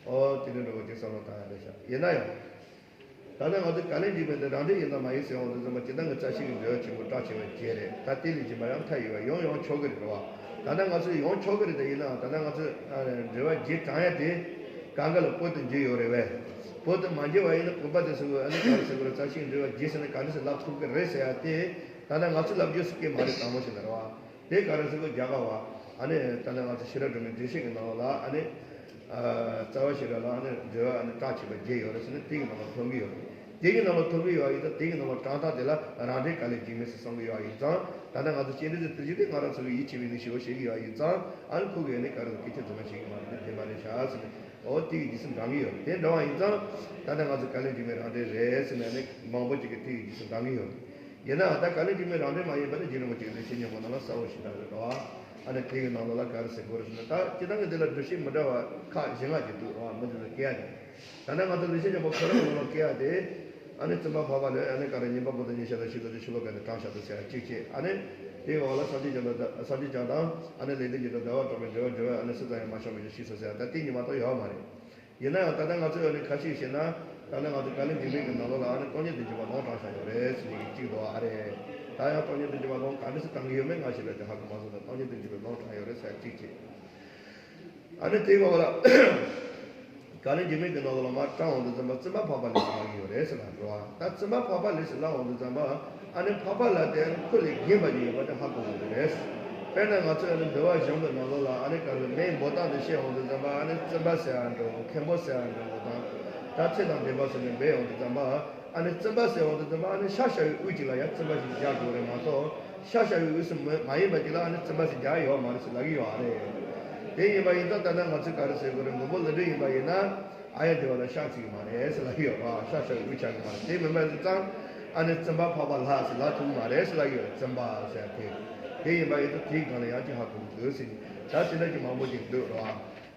ཨོ་དེ་འདྲ་འདྲ་བོ་ཅིག་བསམ་བློ་བཏང་ཡ་རེད་ཤག་ཡིན་ན་ཡང་། ད་ལྟ་ང་ཚོས་བཀའ་ལན་འཇིགས་མེད་དེ་རང་འགྲེལ་ཡིན་དང་མ་ཡིན་ཟེར་ཡོང་དུས་ཙམ་པ་ཇི་ལྟར་གྱི་རྩ་ཤེས་ཀྱི་འགྲེལ་བ་ཆེན་པོ་གྲགས་ཆེ་བའི་རྗེས་རེད། ད་དེ་ལས་གཞན་པ་ཡང་མཐའ་ཡས་པ་ཡོང་ཡོང་ཆོག་གི་རེད་བ། ད་ལྟ་ང་ཚོས་ཡོང་ཆོག་གི་རེད། དེ་ཡིན་ནའང་ད་ལྟ་ང་ཚོས་ཨ་འགྲེལ་བ་བརྒྱད་དྲངས་ཡ་དེ་གང་ག་ལ་བོད་དུ་འགྱུར་ཡོད་རེད་བས། བོད་དུ་མ་འགྱུར་བ་ཡིན་ན་བོད་པ་དེ་ཚོས་ཨ་ནི་ག་རེ་ཟེར་དགོས་རེད། རྩ་ཤེས་ཀྱི་འགྲེལ་བ་བརྒྱད་ཟེར་ན་ག་འདྲ་སེ་ལབ་ཐུབ་ཀྱི་རེད་ཟེར་ཡ་དེ་ད་ལྟ་ང་ཚོས་ལབ་རྒྱུ་སུ་སྐད་མ་རེད། དྲང་མོ་བཤད་ན་རེད་བ། དེ་ག་རེ་ཟེར་དགོས། རྒྱ་གར་བ་ཨ་ནི་ད་ལྟ་ང་ཚོ་ཤེས་རབ་སྒྲོན་མེའི་འགྲེལ་བཤད་ཀྱི་ནང་ལ་ཨ་ནི། རྩ་བ་ཤེས་རབ་ལ་ཨ་ནི་འགྲེལ་བ་ཨ་ནི་གྲགས་ཆེ་བ་བརྒྱད་ཡོད་རེད་ཟེར་ནས་དེ་གི་ནང་ལ་ཐོན་གྱི་ཡོད་རེད། དེ་གི་ནང་ལ་ཐོན་གྱི་ཡོད་ཡིན་ཙང་དེ་གི་ནང་ལ་དྲང་ཐག་དེ་ལ་རང་འགྲེལ་བཀའ་ལན་འཇིགས་མེད་ཟེར་གསུང་གི་ཡོད་ཡིན་ཙང་། ད་ལྟ་ང་ཚོ་སྤྱན་རས་གཟིགས་དེ་བཞིན་དུ་ང་རང་ཚོ་གི་ཡིད་ཆེས་པའི་ནི་ཞེ་པོ་བྱེད་ཀྱི་ཡོད་ཡིན་ཙང་། ཨ་ནི་ཁོ་གིས་ཨ་ནི་ག་རེ་སྐད་ཆ་རྫུན་མ་བཤད་ཀྱི་མ་རེད། དེ་བདེན་པ་རེད་ཤག་ཟེར་ནས། འོ་དེ་གི་རྗེས་སུ་འབྲང་གི་ཡོད་རེད། དེ་འདྲ་བ་ཡིན་ཙང་ད་ལྟ་ང་ཚོ་བཀའ་ལན་འཇིགས་མེད་རང་འགྲེལ་རེད་ཟེར་ནས་ཨ་ནི་མང་པོ་ཅིག་གིས་དེ་གི་རྗེས་སུ་འབྲང་གི་ཡོད་རེད། ཡིན་ནའང་ད་བཀའ་ལན་འཇིགས་མེད་རང་འགྲེལ་མ་ཡིན་པ་དེ་རྗེ་རིན་པོ་ཆེ་གི་ལེགས་བཤད་སྙིང་པོ་ནང་ལ་གསལ་པོ་ཞེ་དྲག་རེད་བ། ཨ་ནི་དེ་གི་ནང་ལོགས་ལ་ག་རེ་ཟེར་དགོས་རེད་ཟེར་ན། ད་སྤྱིར་བཏང་གི་འདི་ལ་འགྲེལ་བཤད་མི་འདྲ་བ་ཁག་བཞི་ལྔ་ཅིག་འདུག་བ། མི་འདི་ལ་སྐད་ཡ་དེ། ད་ནི་ང་ཚོ་ལེགས་བཤད་སྙིང་པོ་ཁོ་རང་ནང་ལ་སྐད་ཡ་དེ། ཨ་ནི་བཙུན་པ་འཕགས་པ་ལས་ཨ་ནི་ག་རེ་ཉན་པ་པོ་དང་ཉན་བྱ་དང་ཕྱིར་ལྡོག་ཅེས་ཕྱི་ལོགས་ག་ནས་དྲངས་བཞག་འདུག་ཟེར་ཡ་གཅིག་བྱས། ཨ་ནི་དེའི་འོག་ལ་སངས་རྒྱས་བསྐྱངས་དང་སངས་རྒྱས་བསྐྱངས་དང་ཨ་ནི་ལེགས་ལྡན་འབྱེད་དང་ཟླ་བ་གྲགས་པའི་འགྲེལ་པ། འགྲེལ་པ་ཨ་ནི་སུ་ཙམ་ཡང་མ་བྱུང་བའི་ཕྱིར་ཞེས་གསུངས་ཟེར་ཡ་ད་དེ་གཉིས་མ་གཏོགས་ཡོད་མ་རེད། ཡིན་ན་ཡང་ད་ལྟ་ང་ཚོས་ཨ་ནི་ཁ་ཤས་བཤད་ན། ད་ལྟ་ང་ཚོ་བཀའ་ལན་འཇིགས་མེད་ཀྱི་ནང་ལོགས་ལ་ཨ་ནི་སྟོང་ཉིད་བདེན་བརྒྱུད་པ་ལུང་དྲངས་བཞག་ཡོད་རེད་ཟེར་ནས་གཅིག་འདུག་ཨ་རེད། ད་ཡང་སྟོང་ཉིད་བདེན་བརྒྱུད་པ་ལུང་ག་འདྲ་སེ་དྲངས་ཀྱི་ཡོད་མེད་ང་ཞིག་ལ་དེ་ཧ་གོ་མ་སོང་། ད་སྟོང་ཉིད་བདེན་བརྒྱུད་པའི་ལུང་དྲངས་ཡོད་རེད་ཟེར་གཅིག་བྱས། ཨ་ནི་དེའི་འོག་ལ་བཀའ་ལན་འཇིགས་མེད་ཀྱི་ནང་ལོགས་ལ་མར་དྲངས་འོང་དུས་ཙམ་པ་བཙུན་པ་འཕགས་པ་ལས་སུ་ལབ་ཀྱི་ཡོད་རེད་ཟེར་ལ་འགྲོ་བ། ད་བཙུན་པ་འཕགས་པ་ལས་སུ་ལབ་འོང་དུས་ཙམ་པ། ཨ་ནི་འཕགས་པ་ལ་དེ་ཁོ་ལས་རྒན་པ་ཅིག་ཡོད་པ་དེ་ཧ་གོ་དགོས་ཀྱི་རེད། དཔེར་ན་ང་ཚོས་ཨ་ནི་འདུལ་བ་གཞུང་གི་ནང་ལོགས་ལ་ཨ་ནི་ག་རེ་མའི་འབོད་སྟངས་དེ་བཤད་འོང་དུས་ཙམ་པ། ཨ་ནི་བཙུན་པ་ཟེར་ཡ་འདྲ་བོ། མཁན་པོ་ཟེར་ཡ་འདྲ་བོ་དང་། ད་ཚེ་དང་ལྡན་པ་ཟེར་ནས་འབོད་འོང་དུས་ཙམ་པ། ཨ་ནི་བཙུན་པ་ཟེར་འོང་དུས་ཙམ་པ་ཨ་ནི་ཤ་ཤ་བའི་དབུས་གཅིག་ལ་ཡང་བཙུན་པ་ཞིག་སྦྱར་དགོས་རེད་མ་གཏོགས། ཤ་ཤ་བའི་དབུས་སུ་མ་མ་ཡིན་པ་ཅིག་ལ་ཨ་ནི་བཙུན་པ་ཞིག་སྦྱར་ཡོད་མ་རེད་ཟེར་ལབ་ཀྱི་ཡོད་རེད། དེ་ཡིན་པ་ཡིན་ཙང་ད་ལྟ་ང་ཚོས་ག་རེ་ཟེར་དགོས་རེད། མགོན་པོ་ཀླུ་སྒྲུབ་ཡིན་པ་ཡིན་ན། ཨ་ཡ་དེ་བ་ལ་ཤ་ཚིག་མ་རེད་ཟེར་ལབ་ཡོད་ར། ཤ་ཤ་བའི་དབུས་ཆགས་ཀྱི་མ་རེད། དེ་མིན་པ་ཡིན་ཙང་། ཨ་ནི་བཙུན་པ་འཕགས་པ་ལ་ཟེར་ལབ་ཐུབ་ཀྱི་མ་རེད་ཟེར་ལབ་ཡོད་རེད། བཙུན་པ་ཟེར་དེ། དེ་ཡིན་པ་ཡིན་ཙང་དེའི་སྒང་ལ་ཡང་ཅིག་ཧ་གོ་དགོས་ཟེར་ནས། ད་དེ་འདྲ་ཅིག་མང་པོ་ཅིག་འདུག་ར།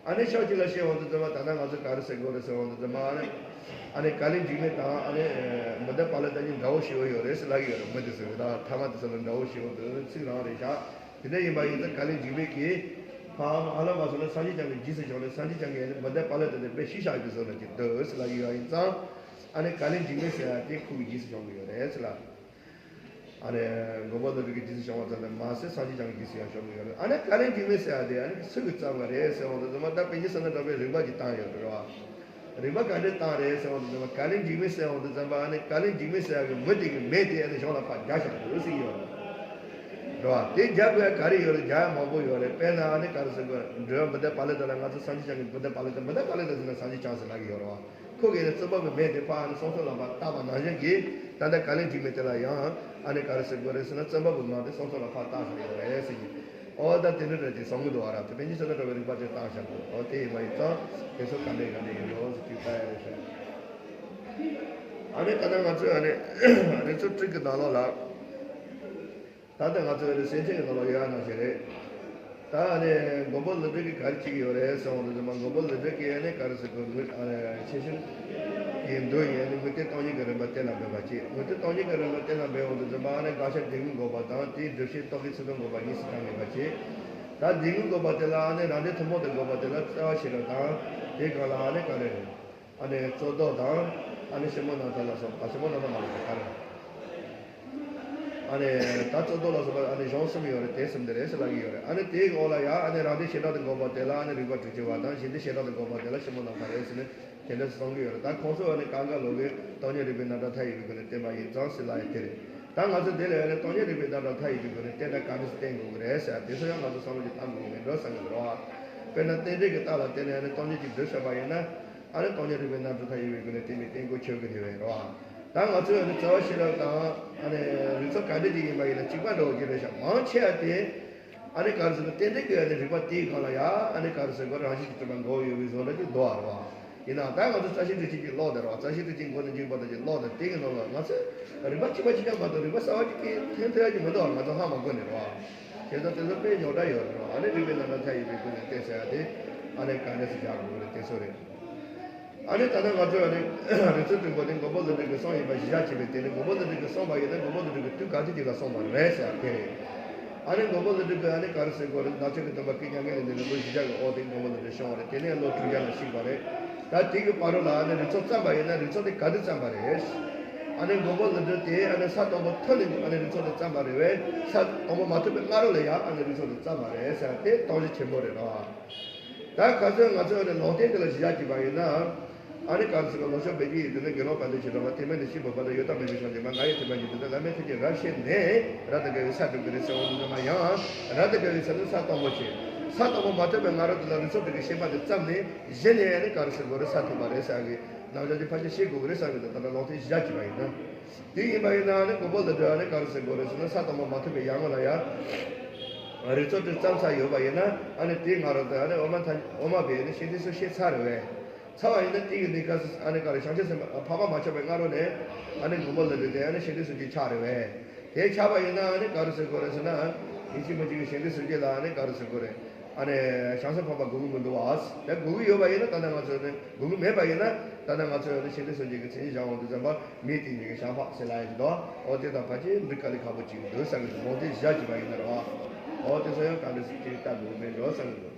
ཨ་ནི་ཕྱོགས་གཅིག་ལ་བཤད་འོང་དུས་ཙམ་པ་ད་ལྟ་ང་ཚོ་ག་རེ་ཟེར་དགོས་རེད་ཟེར་འོང་དུས་ཙམ་པ། ཨ་ནི་ཨ་ནི་བཀའ་ལན་འཇིགས་མེད་དང་ཨ་ནི་མུ་དཱ་པཱ་ལི་ཏ་གཉིས་འདྲ་བོ་ཞེ་པོ་ཡོད་རེད་ཟེར་ལབ་ཀྱི་ཡོད་རེད། མི་དེ་ཚོ་གི་ད་ཐ་མ་དེ་ཚོ་ལ་འདྲ་བོ་ཞེ་པོ་འདུག་ཚིག་རང་རེད་ཤག་དེ་འདྲ་ཡིན་པ་ཡིན་ཙང་བཀའ་ལན་འཇིགས་མེད་ཀྱིས་ཕ་ཨ་ལ་མ་སོང་ན་སངས་རྒྱས་བསྐྱངས་པའི་རྗེས་སུ་བྱུང་ནས། སངས་རྒྱས་བསྐྱངས་ཀྱིས་ཨ་ནི་མུ་དཱ་པཱ་ལི་ཏ་དེ་དཔེ་ཤི་བཞག་རྒྱུ་བཟོ་འདྲ་ཅིག་འདུག་ཟེར་ལབ་ཀྱི་ཡོད་ཡིན་ཙང་། ཨ་ནི་བཀའ་ལན་འཇིགས་མེད་ཟེར་ཡ་དེ་ཁོ་གི་རྗེས་སུ་བྱུང་གི་ཡོད་རེད་ཟེར་ལ། ཨ་ནི་མགོན་པོ་ཀླུ་སྒྲུབ་ཀྱི་རྗེས་སུ་བྱུང་བ་ཙམ་དུ་མ་ཟད་སངས་རྒྱས་བསྐྱངས་ཀྱི་རྗེས་སུ་ཡང་བྱུང་གི་ཡོད་རེད། ཨ་ནི་བཀའ་ལན་འཇིགས་མེད་ཟེར་ཡ་དེ་ཨ་ནི་སུ་གིས་བརྩམས་པ་རེད་ཟེར་འོང་དུས་ཙམ་པ། ད་པཎ་ཆེན་བསོད་ནམས་གྲགས་པས་རིགས་པ་ཅིག་བཏང་ཡོད་རེད་བ། རིགས་པ་ག་འདྲས་བཏང་རེད་ཟེར་འོང་དུས་ཙམ་པ། བཀའ་ལན་འཇིགས་མེད་ཟེར་འོང་དུས་ཙམ་པ། ཨ་ནི་བཀའ་ལན་འཇིགས་མེད་ཟེར་ཡ་གི་མུ་དེ་གི་མེ་དེ་ཨ་ནི་གཞུང་ལ་ཕར་རྒྱག་བཞག་འདུག་ཟེར་གྱི་ཡོད་རེད་བ། དེ་རྒྱག་དགོས་ཡ་ག་རེ་ཡོད་རེད། རྒྱག་ཡ་མང་པོ་ཡོད་རེད། དཔེར་ན་ཨ་ནི་ག་རེ་ཟེར་དགོས། འགྲོ་བ་མུ་དཱ་པཱ་ལི་ཏ་ལ་ང་ཚོ་སངས་རྒྱས་བསྐྱངས་ཀྱིས་མུ་དཱ་པཱ་ལི་ཏ། མུ་དཱ་པཱ་ལི་ཏ་ཟེར་ན་སངས་རྒྱས་བསྐྱངས་ཟེར་ལབ་ཀྱི་ཡོད་རེད་བ། ཁོ་གིས་ནི་བཙུན་པ་གི་མེ་དེ་ཕར་ནི་སྲོང་བཙན་ལ་ཕར་བཏགས་པ་ནང་བཞིན་གྱིས། ད་ལྟ་བཀའ་ལན་འཇིགས་མེད་དེ་ལ་ཡང་ཨ་ནི་ག་རེ་ཟེར་དགོས་རེད་ཟེར་ན། བཙུན་པ་གི་མེ་དེ་སྲོང་བཙན་ལ་ཕར་བཏགས་བཞག་ཡོད་རེད་ཟེར་གྱི། ཨོ་ད་དེ་འདྲ་འདྲ་ཅིག་གསུང་གི་འདུག་བ་ར། དེ་པཎ་ཆེན་བསོད་ནམས་གྲགས་པས་རིགས་པ་དེ་བཏང་བཞག་འདུག་ཨོ་དེ་ཡིན་པ་ཡིན་ཙང་དེ་ཚོ་ག་འདྲ་ག་འདྲ་ཡིན་ནོ་ཟེར་གྱི་ལྟ་ཡ་རེད་ཤག་ཨ་ནི་ད་ལྟ་ང་ཚོས་ཨ་ནི་རིགས་ཚོགས་དྲུག་གི་ནང་ལོགས་ལ། ད་ལྟ་ང་ཚོའི་ཨ་ནི་སེམས་ཅན་གྱི་ནང་ལ་ཡོད་ཡ་ནང་བཞིན་རེད། ད་ཨ་ནི་མགོན་པོ་ཀླུ་སྒྲུབ་ཀྱིས་ག་རེ་བྱེད་ཀྱི་ཡོད་རེད་ཟེར་འོང་དུས་ཙམ་པ། མགོན་པོ་ཀླུ་སྒྲུབ་ཀྱིས་ཨ་ནི་ག་རེ་ཟེར་དགོས། དངོས་ཨ་ནི་ཆེ་ཆུང་གི་མདོ་ཡིན། ཨ་ནི་དངོས་བསྟན་སྟོང་ཉིད་ཀྱི་རིམ་པ་གཏན་ལ་འབེབས་པ་བྱེད། དངོས་བསྟན་སྟོང་ཉིད་ཀྱི་རིམ་པ་གཏན་ལ་འབེབས་འོང་དུས་ཙམ་པ། ཨ་ནི་དགག་བྱ་སྡེ་དངོས་འགོག་པ་དང་དེའི་སྒྲུབ་བྱེད་རྟོག་གེའི་ཚིག་དོན་འགོག་པ་གཉིས་སུ་ཆ་ངེས་པ་བྱེད། ད་སྡེ་དངོས་འགོག་པ་དེ་ལ་ཨ་ནི་རང་འགྲེལ་ཐུན་མོང་དུ་འགོག་པ་དེ་ལ་རྩ་བ་ཤེས་རབ་དང་། དེའི་སྒང་ལ་ཨ་ནི་ག་རེ་རེད། ཨ་ནི་རྩོད་ཟློག་དང་། ཨ་ནི་ཕྱི་མོ་རྣམ་ཐར་ལ་སོགས་པ། ཕྱི་མོ་རྣམ་ཐར་མ་ལ་སོགས་པ་ག་རེ། ཨ་ནི་ད་རྩོད་ཟློག་ལ་སོགས་པ་ཨ་ནི་གཞུང་གསུམ་ཡོད་རེད། དེ་གསུམ་དེ་རེད་ཟེར་ལབ་ཀྱི་ཡོད་རེད། ཨ་ནི་དེའི་འོག་ལ་ཡང་ཨ་ནི་རང་འགྲེལ་བྱེ་བྲག་ཏུ་འགོག་པ་དེ་ལ་ཨ་ནི་རིགས་པ་དྲུག་ཅུ་པ་དང་། གཞན་དོན་བྱེ་བྲག་ཏུ་འགོག་པ་དེ་ལ་ཕྱི་མོ་རྣམ་ཐར་རེད་ཟེར་ནས་དེ་འདྲ་གསུང་གི་ཡོད་རེད། ད་ཁོང་ཚོ་ཨ་ནི་གང་ག་ལོག་གི་སྟོང་ཉིད་རིགས་པའི་རྣམ་གྲངས་མཐའ་ཡས་པའི་སྒོ་ནས་བསྟན་པ་ཡིན་ཙང་ཟེར་ལབ་ཡ་དེ་རེད། ད་ང་ཚོ་འདི་ལ་ཡང་ནི་སྟོང་ཉིད་རིགས་པའི་རྣམ་གྲངས་མཐའ་ཡས་པའི་སྒོ་ནས་བསྟན་ན་ག་འདྲ་སེ་བསྟན་དགོས་ཀྱི་རེད་ཟེར་ཡ་དེ་ཚོ་ཡང་ང་ཚོ་བསམ་བློ་ཅིག་བཏང་དགོས་ཀྱི་རེད་འགྲོ་བསམ་གྱི་འདུག་ར། དཔེར་ན་རྟེན་འབྲེལ་གྱི་རྟགས་ལ་བརྟེན་ནས་ནི་སྟོང་ཉིད་ཅིག་བསྒྲུབ་བཞག་པ་ཡིན་ན། ཨ་ནི་སྟོང་ཉིད་རིགས་པའི་རྣམ་གྲངས་མཐའ་ཡས་པའི་སྒོ་ནས་བསྟན་པའི་བསྟན་དགོས་ཆོག་གི་རེད་པས་རེད་བ། ད་ང་ཚོས་ཨ་ནི་རྩ་བ་ཤེས་རབ་དང་ཨ་ནི་རིགས་ཚོགས་ག་འདྲ་ཅིག་ཡིན་པ་ཡིན་ན་གཅིག་པ་འདྲ་བོ་ཅིག་རེད་ཤག་མང་ཆེ་བ་དེ། ཨ་ནི་ག་རེ་ཟེར་ན་རྟེན་འབྲེལ་གྱི་ཨ་ནི་རིགས་པ་དེའི་སྒང་ལ་ཡ་ཨ་ནི་ག་རེ་ཟེར་དགོས། རང་བཞིན་གྱིས་གྲུབ་པ་འགོག་ཡོད་པའི་བཟོ་འདྲ་ཅིག་འདུག་པ་རེད་བ། ཡིན་ནའང་ད་ང་ཚོ་རྩ་ཤེ་འགྲེལ་ཆེན་གྱི་ཀློག་དེ་རེད་བ། རྩ་ཤེ་འགྲེལ་ཆེན་མགོ་ནས་མཇུག་བར་དུ་ཅིག་ཀློག་དང་། དེ་གི་ནང་ལ་ང་ཚོས་རིགས་པ་གཅིག་པ་གཅིག་རྐྱང་མ་གཏོགས་རིགས་པ་གསར་བ་གཅིག་གིས་ཐོན་ཐུབ་ཡ་ཅིག་མི་འདུག་པ། ང་ཚོ་ཧ་མ་གོ་ནས་རེད་བ། བྱས་ཙང་དེ་ཚོ་དཔེ་རྙོག་དྲ་ཡོད་རེད་བ། ཨ་ནི་རིགས་པའི་རྣམ་གྲངས་མཐའ་ཡས་པའི་སྒོ་ནས་བསྟན་ཟེར་ཡ་དེ་ཨ་ནི་ག་འདྲ་སེ་རྒྱག་དགོས་རེད། དེ་ཚོ་རེད། ཨ་ནི་ད་ལྟ་ང་ཚོས་ཨ་ནི་རིགས་ཚོགས་དྲུག་པོ་དེ་མགོན་པོ་ཀླུ་སྒྲུབ་ཀྱི་གསུང་ཡིན་པ་གཞི་བཞག་བྱས་པའི་སྟེང་ནས། མགོན་པོ་ཀླུ་སྒྲུབ་ཀྱིས་གསུངས་པ་ཡིན་ན་མགོན་པོ་ཀླུ་སྒྲུབ་ཀྱིས་དུས་ག་དུས་ཅིག་ལ་གསུངས་པ་རེད་ཟེར་ཡ་དེ་རེད། ཨ་ནི་མགོན་པོ་ཀླུ་སྒྲུབ་ཀྱིས་ཨ་ནི་ག་རེ་ཟེར་དགོས་རེད། ནག་ཆུ་གི་སྟོན་པ་སྐུ་མྱ་ངན་ལས་འདས་ནས་ལོ་བཞི་བརྒྱ་གི་འོག་དེ་མགོན་པོ་ཀླུ་སྒྲུབ་བྱུང་བ་རེད། དེ་ནས་ལོ་དྲུག་བརྒྱ་ལ་གཤེགས་པ་རེད། ད་དེ་གི་བར་དུ་ལ་ཨ་ནི་རིགས་ཚོགས་བརྩམས་པ་ཡིན་ན་རིགས་ཚོགས་དེ་ག་དུས་བརྩམས་པ་རེད། ཨ་ནི་མགོན་པོ་ཀླུ་སྒྲུབ་དེ་ཨ་ནི་ས་དང་པོ་ཐོན་ནས་ཨ་ནི་རིགས་ཚོགས་དེ་བརྩམས་པ་རེད་བས། ས་དང་པོ་མ་ཐོན་པའི་སྔ་རོལ་ལ་ཡང་ཨ་ནི་རིགས་ཚོགས་དེ་བརྩམས་པ་རེད་ཟེར་བ་དེ་རྟོགས་གཞི་ཆེན་པོ་རེད་རོ། ད་ག་ཚོད་ང་ཚོས་ཨ་ནི་ལུང་བསྟན་དེ་ལ་གཞི་བཞག་བྱས་པ་ཡིན་ན། ཨ་ནི་ག་རེ་ཟེར་བ་ལོ་ཤོ་བེ་ཀི་ཡི་དེ་ནི་དགེ་སློང་དཔལ་ལྡན་ཆོས་གྲགས་པ་དེ་མིན་ནི་ཤིན་པོ་པ་དང་ཡོད་དང་མེད་པའི་ཕྱོགས་ཀྱི་མ་ང་ཡི་དེ་མ་ཡིན་དེ་ནི་བླ་མའི་ཐུགས་ཀྱི་རབ་ཤེས་ནས་རབ་ཏུ་དགའ་བའི་ས་སྒྲུབ་ཀྱི་རེད་ཟེར་བ་འདི་ཚོ་མ་ཡང་རབ་ཏུ་དགའ་བའི་ས་ནི་ས་དང་པོ་ཆེ། ས་དང་པོ་མ་ཐོན་པའི་སྔ་རོལ་དུ་ལ་རིགས་ཚོགས་དེ་གི་བཤད་པ་དེ་བརྩམས་ནས། གཞི་ནས་ཨ་ནི་ག་རེ་ཟེར་དགོས་རེད་ས་ཐོན་པ་རེད་ཟེར་གི་རྣམ་གཞག་ཅིག་ཕལ་ཆེར་ཤེས་དགོས་ཀྱི་རེད་བསམ་གི་འདུག་ད་ལྟ་ལུང་བསྟན་གཞི་བཞག་བྱས་པ་ཡིན་ན། དེ་ཡིན་པ་ཡིན་ན་ཨ་ནི་མགོན་པོ་ཀླུ་སྒྲུབ་ཨ་ནི་ག་རེ་ཟེར་དགོས་རེད་ཟེར་ན་ས་དང་པོ་མ་ཐོན་པའི་ཡར་སྔོན་ལ་ཡང་། རིགས་ཚོགས་དེ་བརྩམས་ཚར་ཡོད་པ་ཡིན་ན་ཨ་ནི་དེའི་སྔ་རོལ་དུ་ཨ་ནི་འོག་མ་ཐ་འོག་མ་པས་ཨ་ནི་ཤིང་རྟའི་སྲོལ་བཤད་ཚར་རེད་བས། ཚར་བ་ཡིན་ན་དེ་གི་གནས་སྐབས་སུ་ཨ་ནི་ག་རེ་བྱང་ཆུབ་སེམས་དཔའ་འཕགས་པ་མ་ཆགས་པའི་སྔ་རོལ་ནས་ཨ་ནི་མགོན་པོ་ཀླུ་སྒྲུབ་དེ་ཨ་ནི་ཤིང་རྟའི་སྲོལ་འབྱེད་ཆགས་རེད་བས། དེ་ཆགས་པ་ཡིན་ན་ཨ་ནི་ག་རེ་ཟེར་དགོས་རེད་ཟེར་ན། ཡིན་གཅིག་མིན་གཅིག་གི་ཤིང་རྟའི་སྲོལ་འབྱེད་ལ་ཨ་ནི་ག་རེ་ཟེར་དགོས་རེད། ཨ་ནི་བྱང་སེམས་འཕགས་པ་དགོས་ཀྱི་མི་འདུག་བ། དེ་དགོས་ཀྱི་ཡོད་པ་ཡིན་ན་ད་ལྟ་ང་ཚོས་ནི་དགོས་ཀྱི་མེད་པ་ཡིན་ན་ད་ལྟ་ང་ཚོས་ནི་ཤིང་རྟའི་སྲོལ་འབྱེད་ཀྱི་མཚན་ཉིད་བཞག་འོང་དུས་ཙམ་པ་མིའི་སྟེང་གི་ཤ་ཕག་ཟེར་ལ་ཡིན་དོ། འོ་དེ་དང་ཕལ་ཆེར་འདི་དཀའ་ལས་ཁག་པོ་ཅིག་འདུག་བསམ་གྱི་འདུག་ལུང་བསྟན་གཞི་བཞག་བྱས་པ་ཡིན་ན་རེད་བ། འོ་དེ་ཚོ་ཡང་ག་འདྲ་ཟེར་ཅིག་ལྟ་དགོས་ཀྱི་མེད་འགྲོ་བསམ་གྱི་འདུག་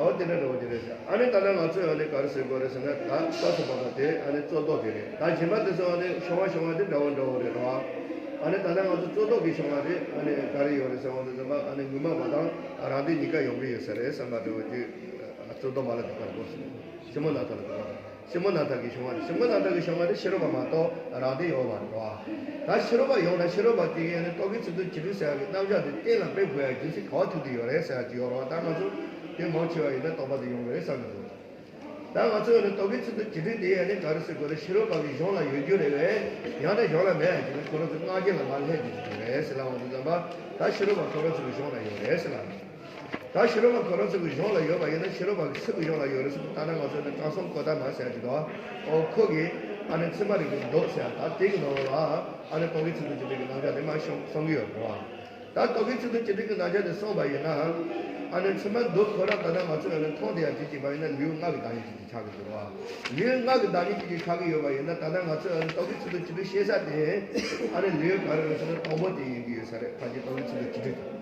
འོ་དེ་འདྲ་འགྲོ་གི་རེད་ཟེར། ཨ་ནི་ད་ལྟ་ང་ཚོས་ཨ་ནི་ག་རེ་ཟེར་དགོས་རེད་ཟེར་ན་ད་ལྟ་སོ་པ་དང་དེ་ཨ་ནི་རྩོད་ཟློག་དེ་རེད། ད་གཞན་པ་དེ་ཚོ་ཨ་ནི་བྱུང་བ་བྱུང་བ་དེ་འདྲ་བོ་འདྲ་བོ་རེད་རེད་བ། ཨ་ནི་ད་ལྟ་ང་ཚོ་རྩོད་ཟློག་གི་བྱུང་བ་དེ་ཨ་ནི་ག་རེ་ཡོད་རེད་ཟེར་བ་དེ་ཚོ་ཨ་ནི་དངོས་མ་བ་དང་རང་སྡེ་གཉིས་ཀ་ཡོང་གི་ཡོད་ས་རེད་བསམ་པ་འདྲ་བོ་ཅིག་རྩོད་ཟློག་མ་ལ་དེ་ག་རེ་དགོས་ཟེར། ཤིང་མོ་ནཱ་ཐ་ལ་དེ་ག་རེ། ཤིང་མོ་ནཱ་ཐ་གི་བྱུང་བ་རེད། ཤིང་མོ་ནཱ་ཐ་གི་བྱུང་བ་དེ་ཕྱི་རོལ་པ་མ་གཏོགས་རང་སྡེ་ཡོད་མ་རེད་བ། ད་ཕྱི་རོལ་པ་ཡོང་ན་ཕྱི་རོལ་པ་དེ་གའི་ནི་རྟོག་གེའི་ཚིག་དོན་བཅུ་དྲུག་ཟེར་བ་གི་རྣམ་གཞག་དེ་གཏན་ལ་འབེབས་དགོས་ཡ་རྒྱུ་མཚན་ག་བ་ཐུག་གི་ཡོད་རེད་ཟེར་ཡ་ཅིག་ཡོད་རེད་བ། ད་ང་ཚོ་དེ་མང་ཆེ་བ་ཡིན་ན་རྟོག་པ་དེ་ཡོང་གི་རེད་བསམ་གི་འདུག་ད་ང་ཚོས་ནི་རྟོག་གེའི་ཚིག་དོན་བཅུ་དྲུག་དེ་ཡ་ནི་ག་རེ་ཟེར་དགོས་རེད། ཕྱི་རོལ་པ་གི་གཞུང་ལ་ཡོད་རྒྱུ་རེད་བས། ཡང་ན་གཞུང་ལ་མེད་ཡ་ཅིག་ནི་ཁོ་རང་ཚོ་སྔ་རྗེས་ལ་མར་ལྷན་ཅིག་ཅིག་རེད་ཟེར་ལ་འོང་དུས་ཙམ་པ་ད་ཕྱི་རོལ་པ་ཁོ་རང་ཚོ་གི་གཞུང་ལ་ཡོད་རེད་ཟེར་ལ། ད་ཕྱི་རོལ་པ་ཁོ་རང་ཚོ་གི་གཞུང་ལ་ཡོད་པ་ཡིན་ན་ཕྱི་རོལ་པ་གི་སུ་གི་གཞུང་ལ་ཡོད་རེད་ཟེར་ན་ད་ནང་ང་ཚོ་ནི་དྲང་སྲོང་གོ་ཏ་མ་ཟེར་ཡ་ཅིག་འདུག་ཨོ་ཁོ་གི་ཨ་ནི་ཚད་མ་རིག་པའི་མདོ་ཟེར་ཡ་ད་དེ་གི་ནང་ལ་ཨ་ནི་རྟོག་གེའི་ཚིག་དོན་བཅུ་དྲུག་གི་རྣམ་གཞག་དེ་མ་གསུང་གསུང་གི་ཡོད་རེད་བ། ད་རྟོག་གེའི་ཚིག་དོན་བཅུ་དྲུག་གི་རྣམ་གཞག་དེ་གསུངས་པ་ཡིན་ན། ཨ་ནི་ཚད་མ་མདོ་ཁོ་རང་ད་ནང་ང་ཚོ་ཨ་ནི་མཐོང་བསྡད་ཡ་དེ་གཅིག་པ་ཡིན་ན་ལེའུ་ལྔ་གི་བདག་ཉིད་ཅིག་ཆགས་ཀྱི་འདུག་བ། ལེའུ་ལྔ་གི་བདག་ཉིད་ཅིག་གིས་ཆགས་ཀྱི་ཡོད་པ་ཡིན་ན་ད་ལྟ་ང་ཚོས་ཨ་ནི་རྟོག་གེའི་ཚིག་དོན་བཅུ་དྲུག་བཤད་ས་དེ་ཨ་ནི་ལེའུ་ག་རེ་རེད་ཟེར་ན་དང་པོ་དེ་ཡིན་གྱི་ཡོད་ས་རེད། ཕལ་ཆེར་རྟོག་གེའི་ཚིག་དོན་བཅུ་དྲུག་དེ།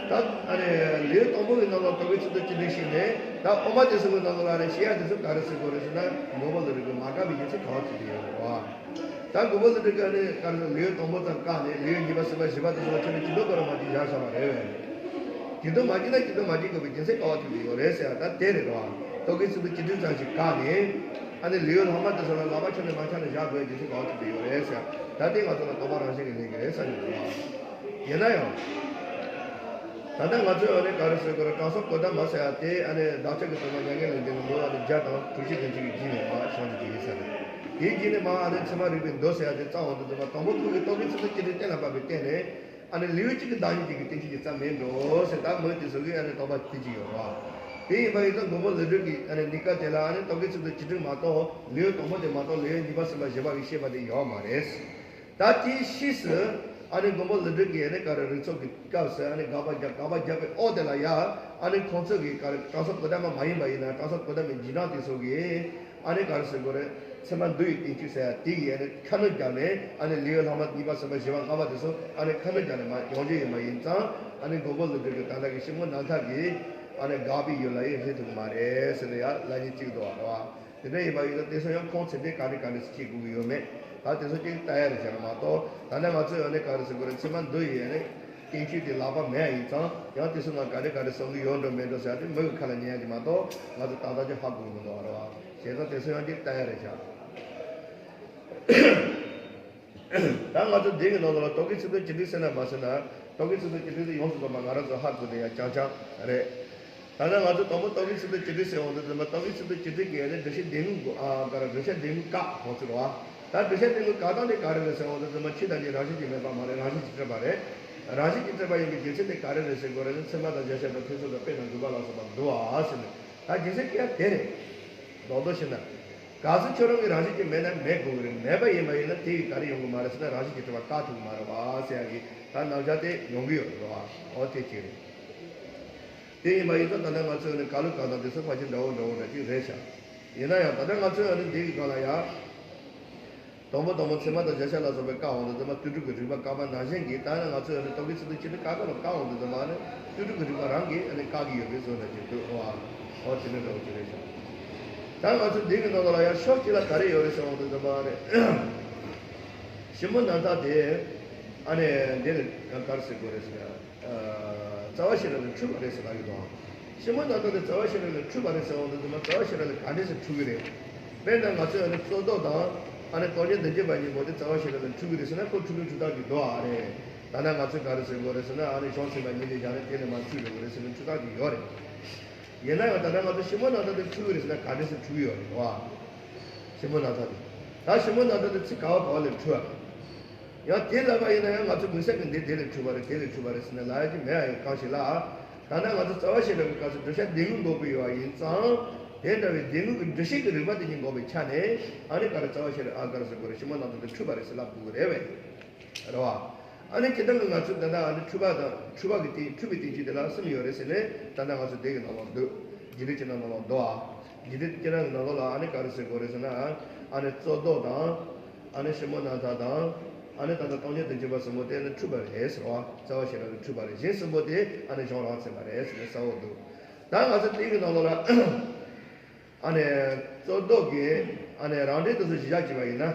ད་ཨ་ནི་ལེའུ་དང་པོ་གི་ནང་ལ་རྟོག་གེའི་ཚིག་དོན་བཅུ་དྲུག་བཤད་ནས་ད་དབུ་མ་དེ་ཚོ་གི་ནང་ལ་ཨ་ནི་བཤད་ཡ་དེ་ཚོ་ག་རེ་ཟེར་དགོས་རེད་ཟེར་ན་མགོན་པོ་ཀླུ་སྒྲུབ་ཀྱིས་མ་བཀག་པའི་རྒྱུ་མཚན་ག་བ་ཚུད་དེ་ཡོད་རེད་བ། ད་མགོན་པོ་ཀླུ་སྒྲུབ་ཀྱིས་ཨ་ནི་ག་རེ་ཟེར་ལེའུ་དང་པོ་ཙམ་བཀག་ནས་ལེའུ་གཉིས་པ་གསུམ་པ་བཞི་པ་དེ་ཚོ་ལ་ཁྱོན་ནས་ཇི་ལྟར་དགོས་རེད་མ་ཇི་ལྟར་བཞག་བཞག་པ་རེད་བས། ཇི་ལྟར་མ་བྱེད་ན་ཇི་ལྟར་མ་བྱེད་དགོས་པའི་རྒྱུ་མཚན་ག་བ་ཐུག་གི་ཡོད་རེད་ཟེར་ཡ་ད་དེ་རེད་རོ། རྟོག་གེའི་ཚིག་དོན་བཅུ་དྲུག་ཙམ་ཞིག་བཀག་ནས། ཨ་ནི་ལེའུ་ལྷག་མ་དེ་ཚོ་ལ་ལག་པ་ཁྱོན་ནས་མ་འཆང་ནས་བཞག་དགོས་ཡ་རྒྱུ་མཚན་ག་བ་ཐུག་གི་ཡོད་རེད་ཟེར་ཡ་ད་དེ་ང་ཚོ་ལ་དོགས་པ་རང་བཞིན་གྱིས་སླེབས་ཀྱི་རེད་བསམ་གྱི་འདུག་ཨ། ཡིན་ན་ཡང་། ད་ལྟ་ང་ཚོས་ཨ་ནི་ག་རེ་ཟེར་དགོས་རེད། དྲང་སྲོང་གོ་ཏ་མ་ཟེར་ཡ་དེ་ཨ་ནི་བདག་ཅག་གི་སྟོན་པ་མྱ་ངན་ལས་འདས་ནས་ལོ་ཨ་ནི་བརྒྱ་དང་དྲུག་ཅུ་དོན་གཅིག་གི་རྗེས་ནས་མར་བྱུང་བ་ཅིག་ཡིན་ས་རེད། དེའི་རྗེས་ནས་མར་ཨ་ནི་ཚད་མ་རིག་པའི་མདོ་ཟེར་ཡ་དེ་བརྩམས་འོང་དུས་ཙམ་པ་དང་པོ་ཁོ་གིས་རྟོག་གེའི་ཚིག་དོན་བཅུ་དྲུག་གཏན་ལ་ཕབ་པའི་སྟེང་ནས། ཨ་ནི་ལེའུ་གཅིག་གི་བདག་ཉིད་ཀྱི་བསྟན་བཅོས་ཀྱི་རྩ་མེད་འགྲོ་ཟེར་ད་མོས་དེ་ཚོ་གི་ཨ་ནི་རྟོག་པ་དེ་གཅིག་ཡོད་རེད་བ། དེ་ཡིན་པ་ཡིན་ཙང་མགོན་པོ་ཀླུ་སྒྲུབ་ཀྱིས་ཨ་ནི་གནས་སྐབས་དེ་ལ་ཨ་ནི་རྟོག་གེའི་ཚིག་དོན་བཅུ་དྲུག་མ་གཏོགས་ལེའུ་དང་པོ་དེ་མ་གཏོགས་ལེའུ་གཉིས་པ་གསུམ་པ་བཞི་པ་གི་བཤད་པ་དེ་ཡོད་མ་རེད། ད་དེའི་ཕྱིས་སུ་ཨ་ནི་མགོན་པོ་ཀླུ་སྒྲུབ་ཀྱིས་ཨ་ནི་ག་རེ་རིགས་ཚོགས་ཀྱི་སྐབས་སུ་ཨ་ནི་དགག་པ་རྒྱག་དགག་པ་རྒྱག་པའི་འོག་དེ་ལ་ཡ་ཨ་ནི་ཁོང་ཚོ་གི་ག་རེ་དྲང་སྲོང་གོ་ཏ་མ་མ་ཡིན་པ་ཡིན་ན་དྲང་སྲོང་གོ་ཏ་མའི་རྗེས་འབྲང་དེ་ཚོ་གིས། ཨ་ནི་ག་རེ་ཟེར་དགོས་རེད། ཚད་མ་མདོ་ཡི་བསྟན་བཅོས་ཟེར་ཡ་དེ་གི་ཨ་ནི་ཁ་སྣོན་བརྒྱབ་ནས་ཨ་ནི་ལེའུ་ལྷག་མ་གཉིས་པ་གསུམ་པ་བཞི་པ་ལྔ་པ་དེ་ཚོ་ཨ་ནི་ཁ་སྣོན་བརྒྱབ་ནས་མར་ཡོང་རྒྱུ་ཡོད་མ་ཡིན་ཙང་ཨ་ནི་མགོན་པོ་ཀླུ་སྒྲུབ་ཀྱི་ད་ལྟ་གི་ཤིང་མོ་ནཱ་ཐ་གི་ཨ་ནི་དགག་པའི་ཡུལ་ལ་ཡང་སླེབས་ཐུབ་ཀྱི་མ་རེད་ཟེར་ནས་ཡང་ལབ་མཁན་གཅིག་འདུག་བ་རེད་བ། དེ་འདྲ་ཡིན་པ་ཡིན་ན་དེང་སང་ཡང་ཁོང་ཚེ་འདས་ག་འདྲ་ག་འདྲ་ཞིག་བྱེད་དགོས་ཀྱི་ཡོད་མེད་ད་དེ་ཚོ་གཅིག་ལྟ་ཡ་རེད་བྱས་ན་མ་གཏོགས་ད་ནི་ང་ཚོས་ཨ་ནི་ག་རེ་ཟེར་དགོས་རེད། ཚད་མ་མདོ་ཡི་ཨ་ནི། བསྟན་བཅོས་དེ་ལག་པ་མེད་ཡ་ཡིན་ཙང་ཡང་དེ་ཚོ་ནང་ག་འདྲ་ག་འདྲ་གསུང་གི་ཡོད་འགྲོ་མེད་འགྲོ་ཟེར་ཡ་དེ་མི་གི་ཁ་ལ་ཉན་ཡ་དེ་མ་གཏོགས་ང་ཚོ་ཏག་ཏག་ཅིག་ཧ་གོ་གི་མི་འདུག་བ་རེད་བ། བྱས་ཙང་དེ་ཚོ་ཡང་ཅིག་ལྟ་ཡ་རེད་ཤག་ད་ང་ཚོ་འདི་གི་ནང་ལ་རྟོག་གེའི་ཚིག་དོན་བཅུ་དྲུག་ཟེར་ན་མ་ཟེར་ན་རྟོག་གེའི་ཚིག་དོན་བཅུ་དྲུག་དེ་ཡོངས་སུ་རྫོགས་པ་ང་རང་ཚོ་ཧ་གོ་བསྡད་ཡ་རྐྱང་རྐྱང་རེད། ད་ལྟ་ང་ཚོ་དང་པོ་རྟོག་གེའི་ཚིག་དོན་བཅུ་དྲུག་ཟེར་འོང་དུས་ཙམ་པ་རྟོག་གེའི་ཚིག་དོན་བཅུ་དྲུག་གི་ཨ་ནི་འགྲེལ་བཤད་འདི་ནི་ཨ་ག་རེ་འགྲེལ་བཤད་འདི་ནི་བཀག་འོང་ཚུལ་བ། ད་འགྲེལ་བཤད་འདི་ནི་བཀག་སྟངས་དེ་ག་རེ་རེད་ཟེར་འོང་དུས་ཙམ་པ་ཆོས་ཐམས་ཅད་རང་བཞིན་གྱིས་མེད་པ་མ་རེད། རང་བཞིན་གྱིས་གྲུབ་པ་རེད། རང་བཞིན་གྱིས་གྲུབ་པ་ཡིན་པའི་རྒྱུ་མཚན་དེ་ག་རེ་རེད་ཟེར་དགོས་རེད་ན་ཚད་མ་དང་རྒྱ་ཆེར་དང་ཐེག་ཆེན་དང་དཔེ་དང་འདུན་པ་ལ་སོགས་པ་འདུ་བ་ཟེར་ནས་ད་རྒྱུ་མཚན་དེ་ཡང་དེ་རེད། རྡོག་རྡོག་བཤད་ན། གལ་སྲིད་ཁྱོད་རང་གིས་རང་བཞིན་གྱིས་མེད་ན་མེད་དགོས་ཀྱི་རེད། མེད་པ་ཡིན་པ་ཡིན་ན་དེ་ཡིས་ག་རེ་ཡོང་གི་མ་རེད་ཟེར་ན་རང་བཞིན་གྱིས་གྲུབ་པ་བཀག་ཐུབ་ཀྱི་མ་རེད་བ་ཟེར་ཡ་གི་ད་རྣམ་གཞག་དེ་ཡོང་གི་ཡོད་རེད་བ། འོ་དེ་གཅིག་རེད། དེ་ཡིན་པ་ཡིན་ཙང་ད་ལྟ་ང་ཚོས་ནི་ག་ལུགས་གང་དང་དེ་ཚོ་ཕལ་ཆེར་འདྲ་བོ་འདྲ་བོ་འདྲ་གཅིག་རེད་ཤག་ཡིན་ན་ཡང་ད་ལྟ་ང་ཚོས་ནི་འདི་གི་སྒང་ལ་ཡ། དང་པོ་དང་པོ་ཚད་མ་དང་རྒྱ་ཆེར་ལ་སོགས་པའི་བཀག་འོང་དུས་ཙམ་པ་ལྟོས་གྲུབ་ཀྱི་རིགས་པ་བཀག་པ་ནང་བཞིན་གྱིས་ད་ནི་ང་ཚོས་ནི་རྟོག་གེའི་ཚིག་དོན་བཅུ་དྲུག་བཀག་པ་ལ་བཀག་འོང་དུས་ཙམ་པ་ནི་ལྟོས་གྲུབ་ཀྱི་རིགས་པ་རང་གིས་ནི་བཀག་གི་ཡོད་པའི་བཟོ་འདྲ་ཅིག་འདུག་ཨོ། ཨོ་དེ་འདྲ་འདྲ་བོ་ཅིག་རེད་ཤག་ད་ང་ཚོ་འདི་གི་ནང་ལོགས་ལ་ཡང་ཕྱོགས་གཅིག་ལ་ག་རེ་ཡོད་རེད་ཟེར་བ་དེ་ཚོ་མ་རེད། ཞིབ་མོ་རྣམ་ཐར་དེ་ཨ་ནི་འདི་ལ་ག་རེ་ཟེར་དགོས་རེད་ཟེར་ན། རྩ་བ་ཤེས་རབ་ལས་འཁྲུལ་པ་རེད་ཟེར་ལབ་ཀྱི་འདུག་ཞིབ་མོ་རྣམ་ཐར་དེ་རྩ་བ་ཤེས་རབ་ལས་འཁྲུལ་པ་རེད་ཟེར་བ་དེ་ཚོ་མ་རྩ་བ་ཤེས་རབ་ལས་ག་འདྲས་སེ་འཁྲུལ་གི་རེད། དཔེར་ན་ང་ཚོས་ཨ་ནི་རྩོད་ཟློག་དང་ཨ་ནི་སྟོང་ཉིད་མདོ་རྒྱུད་པ་གཉིས་པོ་དེ་རྩ་བ་ཤེས་རབ་ལས་འཁྲུལ་གི་རེད་ཟེར་ན་ཁོ་འཁྲུལ་ནི་འཁྲུལ་ཐབས་ཀྱི་འདུག་ཨ་རེད། ད་ལྟ་ང་ཚོས་ག་རེ་ཟེར་དགོས་རེད་ཟེར་ན་ཨ་ནི་གཞུང་ཚད་མ་གཉིས་ཀྱི་ཞལ་ནས་དེ་ལས་མར་འཁྲུལ་ཡོད་རེད་ཟེར་ནས་འཁྲུལ་ཐབས་ཀྱི་ཡོད་རེད། ཡིན་ན་ཡང་ད་ལྟ་ང་ཚོ་ཞིབ་མོ་རྣམ་ཐར་དེ་འཁྲུལ་གི་རེད་ཟེར་ན་ག་འདྲས་སེ་འཁྲུལ་གི་ཡོད་རེད་བ། ཞིབ་མོ་རྣམ་ཐར་དེ། ད་ཞིབ་མོ་རྣམ་ཐར་དེ་ཚིག་ག་བ་ག་བ་ལས་འཁྲུལ་བ་རེད། ཡང་དེ་ལབ་པ་ཡིན་ན་ཡང་ང་ཚོ་མུན་སེལ་གྱི་འདི་དེ་ལས་འཁྲུལ་བ་རེད་དེ་ལས་འཁྲུལ་བ་རེད་ཟེར་ནས་ལབ་ཡ་ཅིག་མེད་ཡ་ཡོད་གང་ཞིག་ལ། ད་ལྟ་ང་ཚོ་རྩ་བ་ཤེས་རབ་ཀྱི་སྐབས་སུ་བསྒྲུབ་བྱ་བདེན་དངོས་འགོག་པའི་ཡོད་པ་ཡིན་ཙང་། དེ་འདྲ་བའི་བདེན་དངོས་ཀྱི་འགྲུལ་བྱེད་ཀྱི་རིགས་པ་དེ་གཉིས་འགོག་པའི་ཆ་ནས་ཨ་ནི་ག་རེ་རྩ་བ་ཤེས་རབ་ཨ་ག་རེ་ཟེར་དགོས་རེད་ཞིབ་མོ་རྣམ་ཐར་དེ་འཁྲུལ་པ་རེད་ཟེར་ལབ་དགོས་ཀྱི་རེད་བས། རེད་བ། ཨ་ནི་སྤྱིར་བཏང་གི་ང་ཚོས་ད་ལྟ་ཨ་ནི་འཁྲུལ་པ་དང་འཁྲུལ་པ་གི་སྟེང་འཁྲུལ་པའི་སྟེང་གཅིག་དེ་ལ་གསུམ་ཡོད་རེད་ཟེར་ནས་ད་ལྟ་ང་ཚོ་དེ་གི་ནང་ལོགས་འདུག་རྒྱུད་སྡེ་སྤྱི་ནང་ནང་ལོགས་འདུག་ཨ། རྒྱུད་སྡེ་སྤྱི་ནང་གི་ནང་ལོགས་ལ་ཨ་ནི་ག་རེ་ཟེར་དགོས་རེད་ཟེར་ན། ཨ་ནི་རྩོད་ཟློག་དང་། ཨ་ནི་ཞིབ་མོ་རྣམ་ཐར་དང་། ཨ་ནི་ད་ལྟ་སྟོང་ཉིད་མདོ་རྒྱུད་པ་གསུམ་པོ་དེ་ནི་འཁྲུལ་པ་རེད་ཟེར་བ་རྩ་བ་ཤེས་རབ་ཀྱི་འཁྲུལ་པ་རེད་གཞན་གསུམ་པོ་དེ་ཨ་ནི་གཞུང་རང་ཚད་མ་རེད་ཟེར་ནས་གསལ་བོ་འདུག་ད་ང་ཚོ་དེ་གི་ནང་ལོགས་ལ། ཨ་ནི། རྩོད་ཟློག་གིས་ཨ་ནི་རང་འགྲེལ་དེ་ཚོ་གཞི་བཞག་བྱས་པ་ཡིན་ན།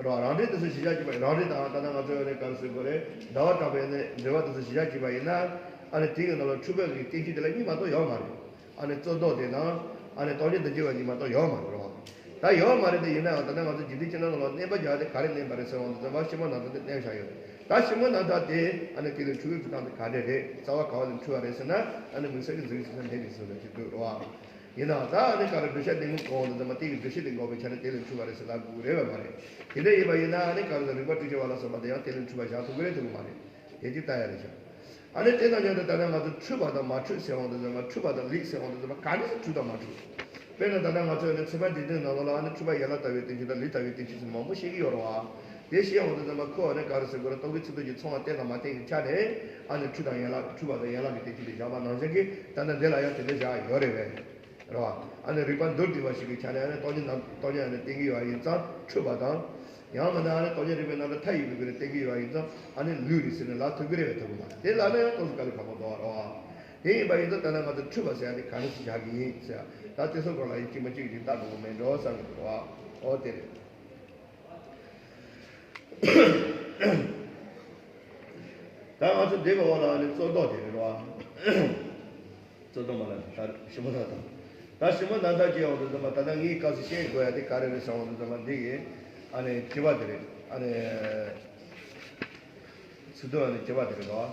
རོ་རང་འགྲེལ་དེ་ཚོ་གཞི་བཞག་བྱས་པ་རང་འགྲེལ་དང་ད་ལྟ་ང་ཚོས་ཨ་ནི་ག་རེ་ཟེར་དགོས་རེད་ཟླ་བ་གྲགས་པའི་ཨ་ནི་འགྲེལ་པ་དེ་ཚོ་གཞི་བཞག་བྱས་པ་ཡིན་ན། ཨ་ནི་དེ་གི་ནང་ལ་འཁྲུལ་པ་གི་རྟེན་གཞི་དེ་ལ་གཉིས་མ་གཏོགས་ཡོད་མ་རེད། ཨ་ནི་རྩོད་ཟློག་དེ་དང་ཨ་ནི་སྟོང་ཉིད་མདོ་རྒྱུད་པ་གཉིས་མ་གཏོགས་ཡོད་མ་རེད་རོ། ད་ཡོད་མ་རེད་དེ་ཡིན་ནའང་ད་ལྟ་ང་ཚོ་རྒྱུད་སྡེ་སྤྱི་ནང་ལ་བསྣན་པ་བརྒྱབ་སྟེ་ག་རེ་བསྣན་པ་རེད་ཟེར་བ་འདི་ཚོ་མ་ཞིབ་མོ་རྣམ་ཐར་དེ་བསྣན་བཞག་ཡོད་རེད། ད་ཞིབ་མོ་རྣམ་ཐར་དེ་ཨ་ནི་དེ་ལས་འཁྲུལ་པའི་འཁྲུལ་སྟངས་དེ་ག་འདྲ་རེད་རྩ་བ་ག་བ་ལས་འཁྲུལ་བ་རེད་ཟེར་ན་ཨ་ནི་མུན་སེལ་གྱི་འཛིན་ཞེས་ས་འདས་ནས་ཟེར་བ་ཞིག་འདུག་རོ། ཡིན་ནའང་ད་ཨ་ནི་ག་རེ་བསྒྲུབ་བྱ་བདེན་དངོས་གང་འོང་དུ་འཛིན་པ་དེ་གི་བསྒྲུབ་བྱེད་དེ་འགོག་པའི་ཆ་ནས་དེ་ལས་འཁྲུལ་བ་རེད་ཟེར་ལབ་དགོས་རེད་བས་མ་རེད། དེ་འདྲ་ཡིན་པ་ཡིན་ན་ཨ་ནི་ག་རེ་ཟེར་རིགས་པ་དྲུག་ཅུ་པ་ལ་སོགས་པ་དེ་ཡང་དེ་ལས་འཁྲུལ་བ་བཞག་ཐུབ་ཀྱི་རེད་ཐུབ་ཀྱི་མ་རེད། དེ་གཅིག་ལྟ་ཡ་རེད་ཤག་ཨ་ནི་དེ་དང་མཉམ་དུ་ད་ནས་ང་ཚོ་འཁྲུལ་པ་དང་མ་འཁྲུལ་ཟེར་འོང་དུ་འཛིན་པ་འཁྲུལ་པ་དང་ལེགས་ཟེར་འོང་དུ་འཛིན་པ་ག་འདྲ་ཟེར་འཁྲུལ་དང་མ་འཁྲུལ། དཔེར་ན་ད་ལྟ་ང་ཚོས་ཨ་ནི་ཚད་མ་སྡེ་བདུན་ནང་ལོགས་ལ་ཨ་ནི་འཁྲུལ་པ་ཡན་ལག་ལྟ་བའི་རྟེན་འབྱུང་དང་ལུས་ལྟ་བའི་རྟེན་འབྱུང་ཟེར་མང་པོ་བཤད་ཀྱི་ཡོད་རེད་བ། དེ་བཤད་འོང་དུ་འཛིན་པ་ཁོ་ཨ་ནི་ག་རེ་ཟེར་དགོས་རེད་རྟོག་གེའི་ཚིག་ཐོ་གི་ཚང་བ་བསྟན་དང་མ་བསྟན་གྱི་ཆ་ནས་ཨ་ནི་འཁྲུལ་དང་ཡན་ལག་འཁྲུལ་པ་དང་ཡན་ལག་གི་རྟེན་འབྱུང་དེ་བཞག་པ་ནང་བཞིན་གྱི་ད་ལྟ་འདི་ལ་ཡང་དེ་འདྲ་བཞག་ཡོད་རེད་བས། རེད་བ། ཨ་ནི་རིགས་པ་མདོར་བསྡུས་པ་ཞིག་གི་ཆ་ནས་ཨ་ནི་སྟོང་ཉིད་ནང་སྟོང་ཉིད་ཨ་ནི་བསྟན་གྱི་ཡོད་པ་ཡིན་ཙང་འཁྲུལ་པ་དང་། ཡང་མིན་ན་ཨ་ནི་སྟོང་ཉིད་རིག་པའི་རྣམ་གྲངས་མཐའ་ཡས་པའི་སྒོ་ནས་བསྟན་གྱི་ཡོད་པ་ཡིན་ཙང་ཨ་ནི་ལུས་རེད་ཟེར་ནས་ལབ་ཐུབ་ཀྱི་རེད་བས་ཐུབ་ཀྱི་མ་རེད། དེ་ལབ་ན་ཡང་ཏོག་ཙམ་དཀའ་ལས་ཁག་པོ་འདུག་བ་རེད་བ། དེ་ཡིན་པ་ཡིན་ཙང་ད་ནང་ང་ཚོ་འཁྲུལ་པ་ཟེར་ཡ་དེ་ག་རེ་ཞིག་བཞག་གི་ཡིན་ཟེར་ཡ། ད་དེ་ཚོ་སྒང་ལ་ཡིན་གཅིག་མ་གཅིག་ཅིག་ལྟ་དགོས་མེད་འགྲོ་བསམ་གྱི་འདུག་བ། ཨོ་དེ་རེད། ད་ང་ཚོ་འདི་གི་འོག་ལ་ནི་རྩོད་ཟློག་དེ་རེད་བ། རྩོད་ཟློག་མ་ལ་ད་ཞིབ་མོ་ད་དང་། ད་ཞིབ་མོ་ད་ད་ཅི་ཡོང་དུ་འཛིན་པ་ད་ལྟ་ངའི་སྐབས་སུ་བཤད་དགོས་ཡ་དེ་ག་རེ་རེད་ཟེར་འོང་དུ་འཛིན་པ་འདི་གི་ཨ་ནི་བྱེད་པ་དེ་རེད་ཨ་ནི། ཚིག་དོན་ཨ་ནི་བྱེད་པ་དེ་རེད་བ།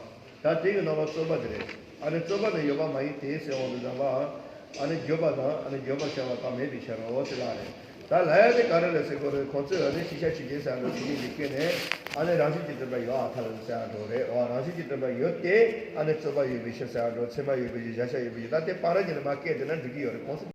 ད་དེ་གི་ནང་ལ་རྩོད་པ་དེ་རེད། ཨ་ནི་རྩོད་པ་ནི་ཡོད་པ་མ་ཡིན་ཏེ་ཟེར་འོང་དུ་འཛིན་པ། ཨ་ནི་བརྗོད་པ་དང་ཨ་ནི་བརྗོད་པར་བྱ་བ་དག་མེད་པའི་ཕྱིར་རོ་ཟེར་ལ་རེད། ད་ལབ་ཡ་དེ་ག་རེ་རེད་ཟེར་དགོས་རེད། ཁོང་ཚོས་ཨ་ནི་ཤེས་བྱ་ཆོས་ཅན་ཟེར་ཡ་འགྲོ་ཆོས་ཅན་གྱི་སྐད་ནས་ཨ་ནི་རང་བཞིན་གྱིས་གྲུབ་པ་ཡོད་ཨ་ཐ་ལ་ཟེར་ཡ་འགྲོ་རེད་བ། རང་བཞིན་གྱིས་གྲུབ་པ་ཡོད་དེ་ཨ་ནི་རྩོད་པ་ཡོད་པའི་ཕྱིར་ཟེར་ཡ་འགྲོ་ཚད་མ་ཡོད་པའི་ཕྱིར་བཞག་བྱ་ཡོད་པའི་ཕྱིར་ད་དེ་པ་ར་ཉིད་ནས་མ་སྐད་དེ་ན་འགྲིག་གི་ཡོད་རེད་ཁོང་ཚོ།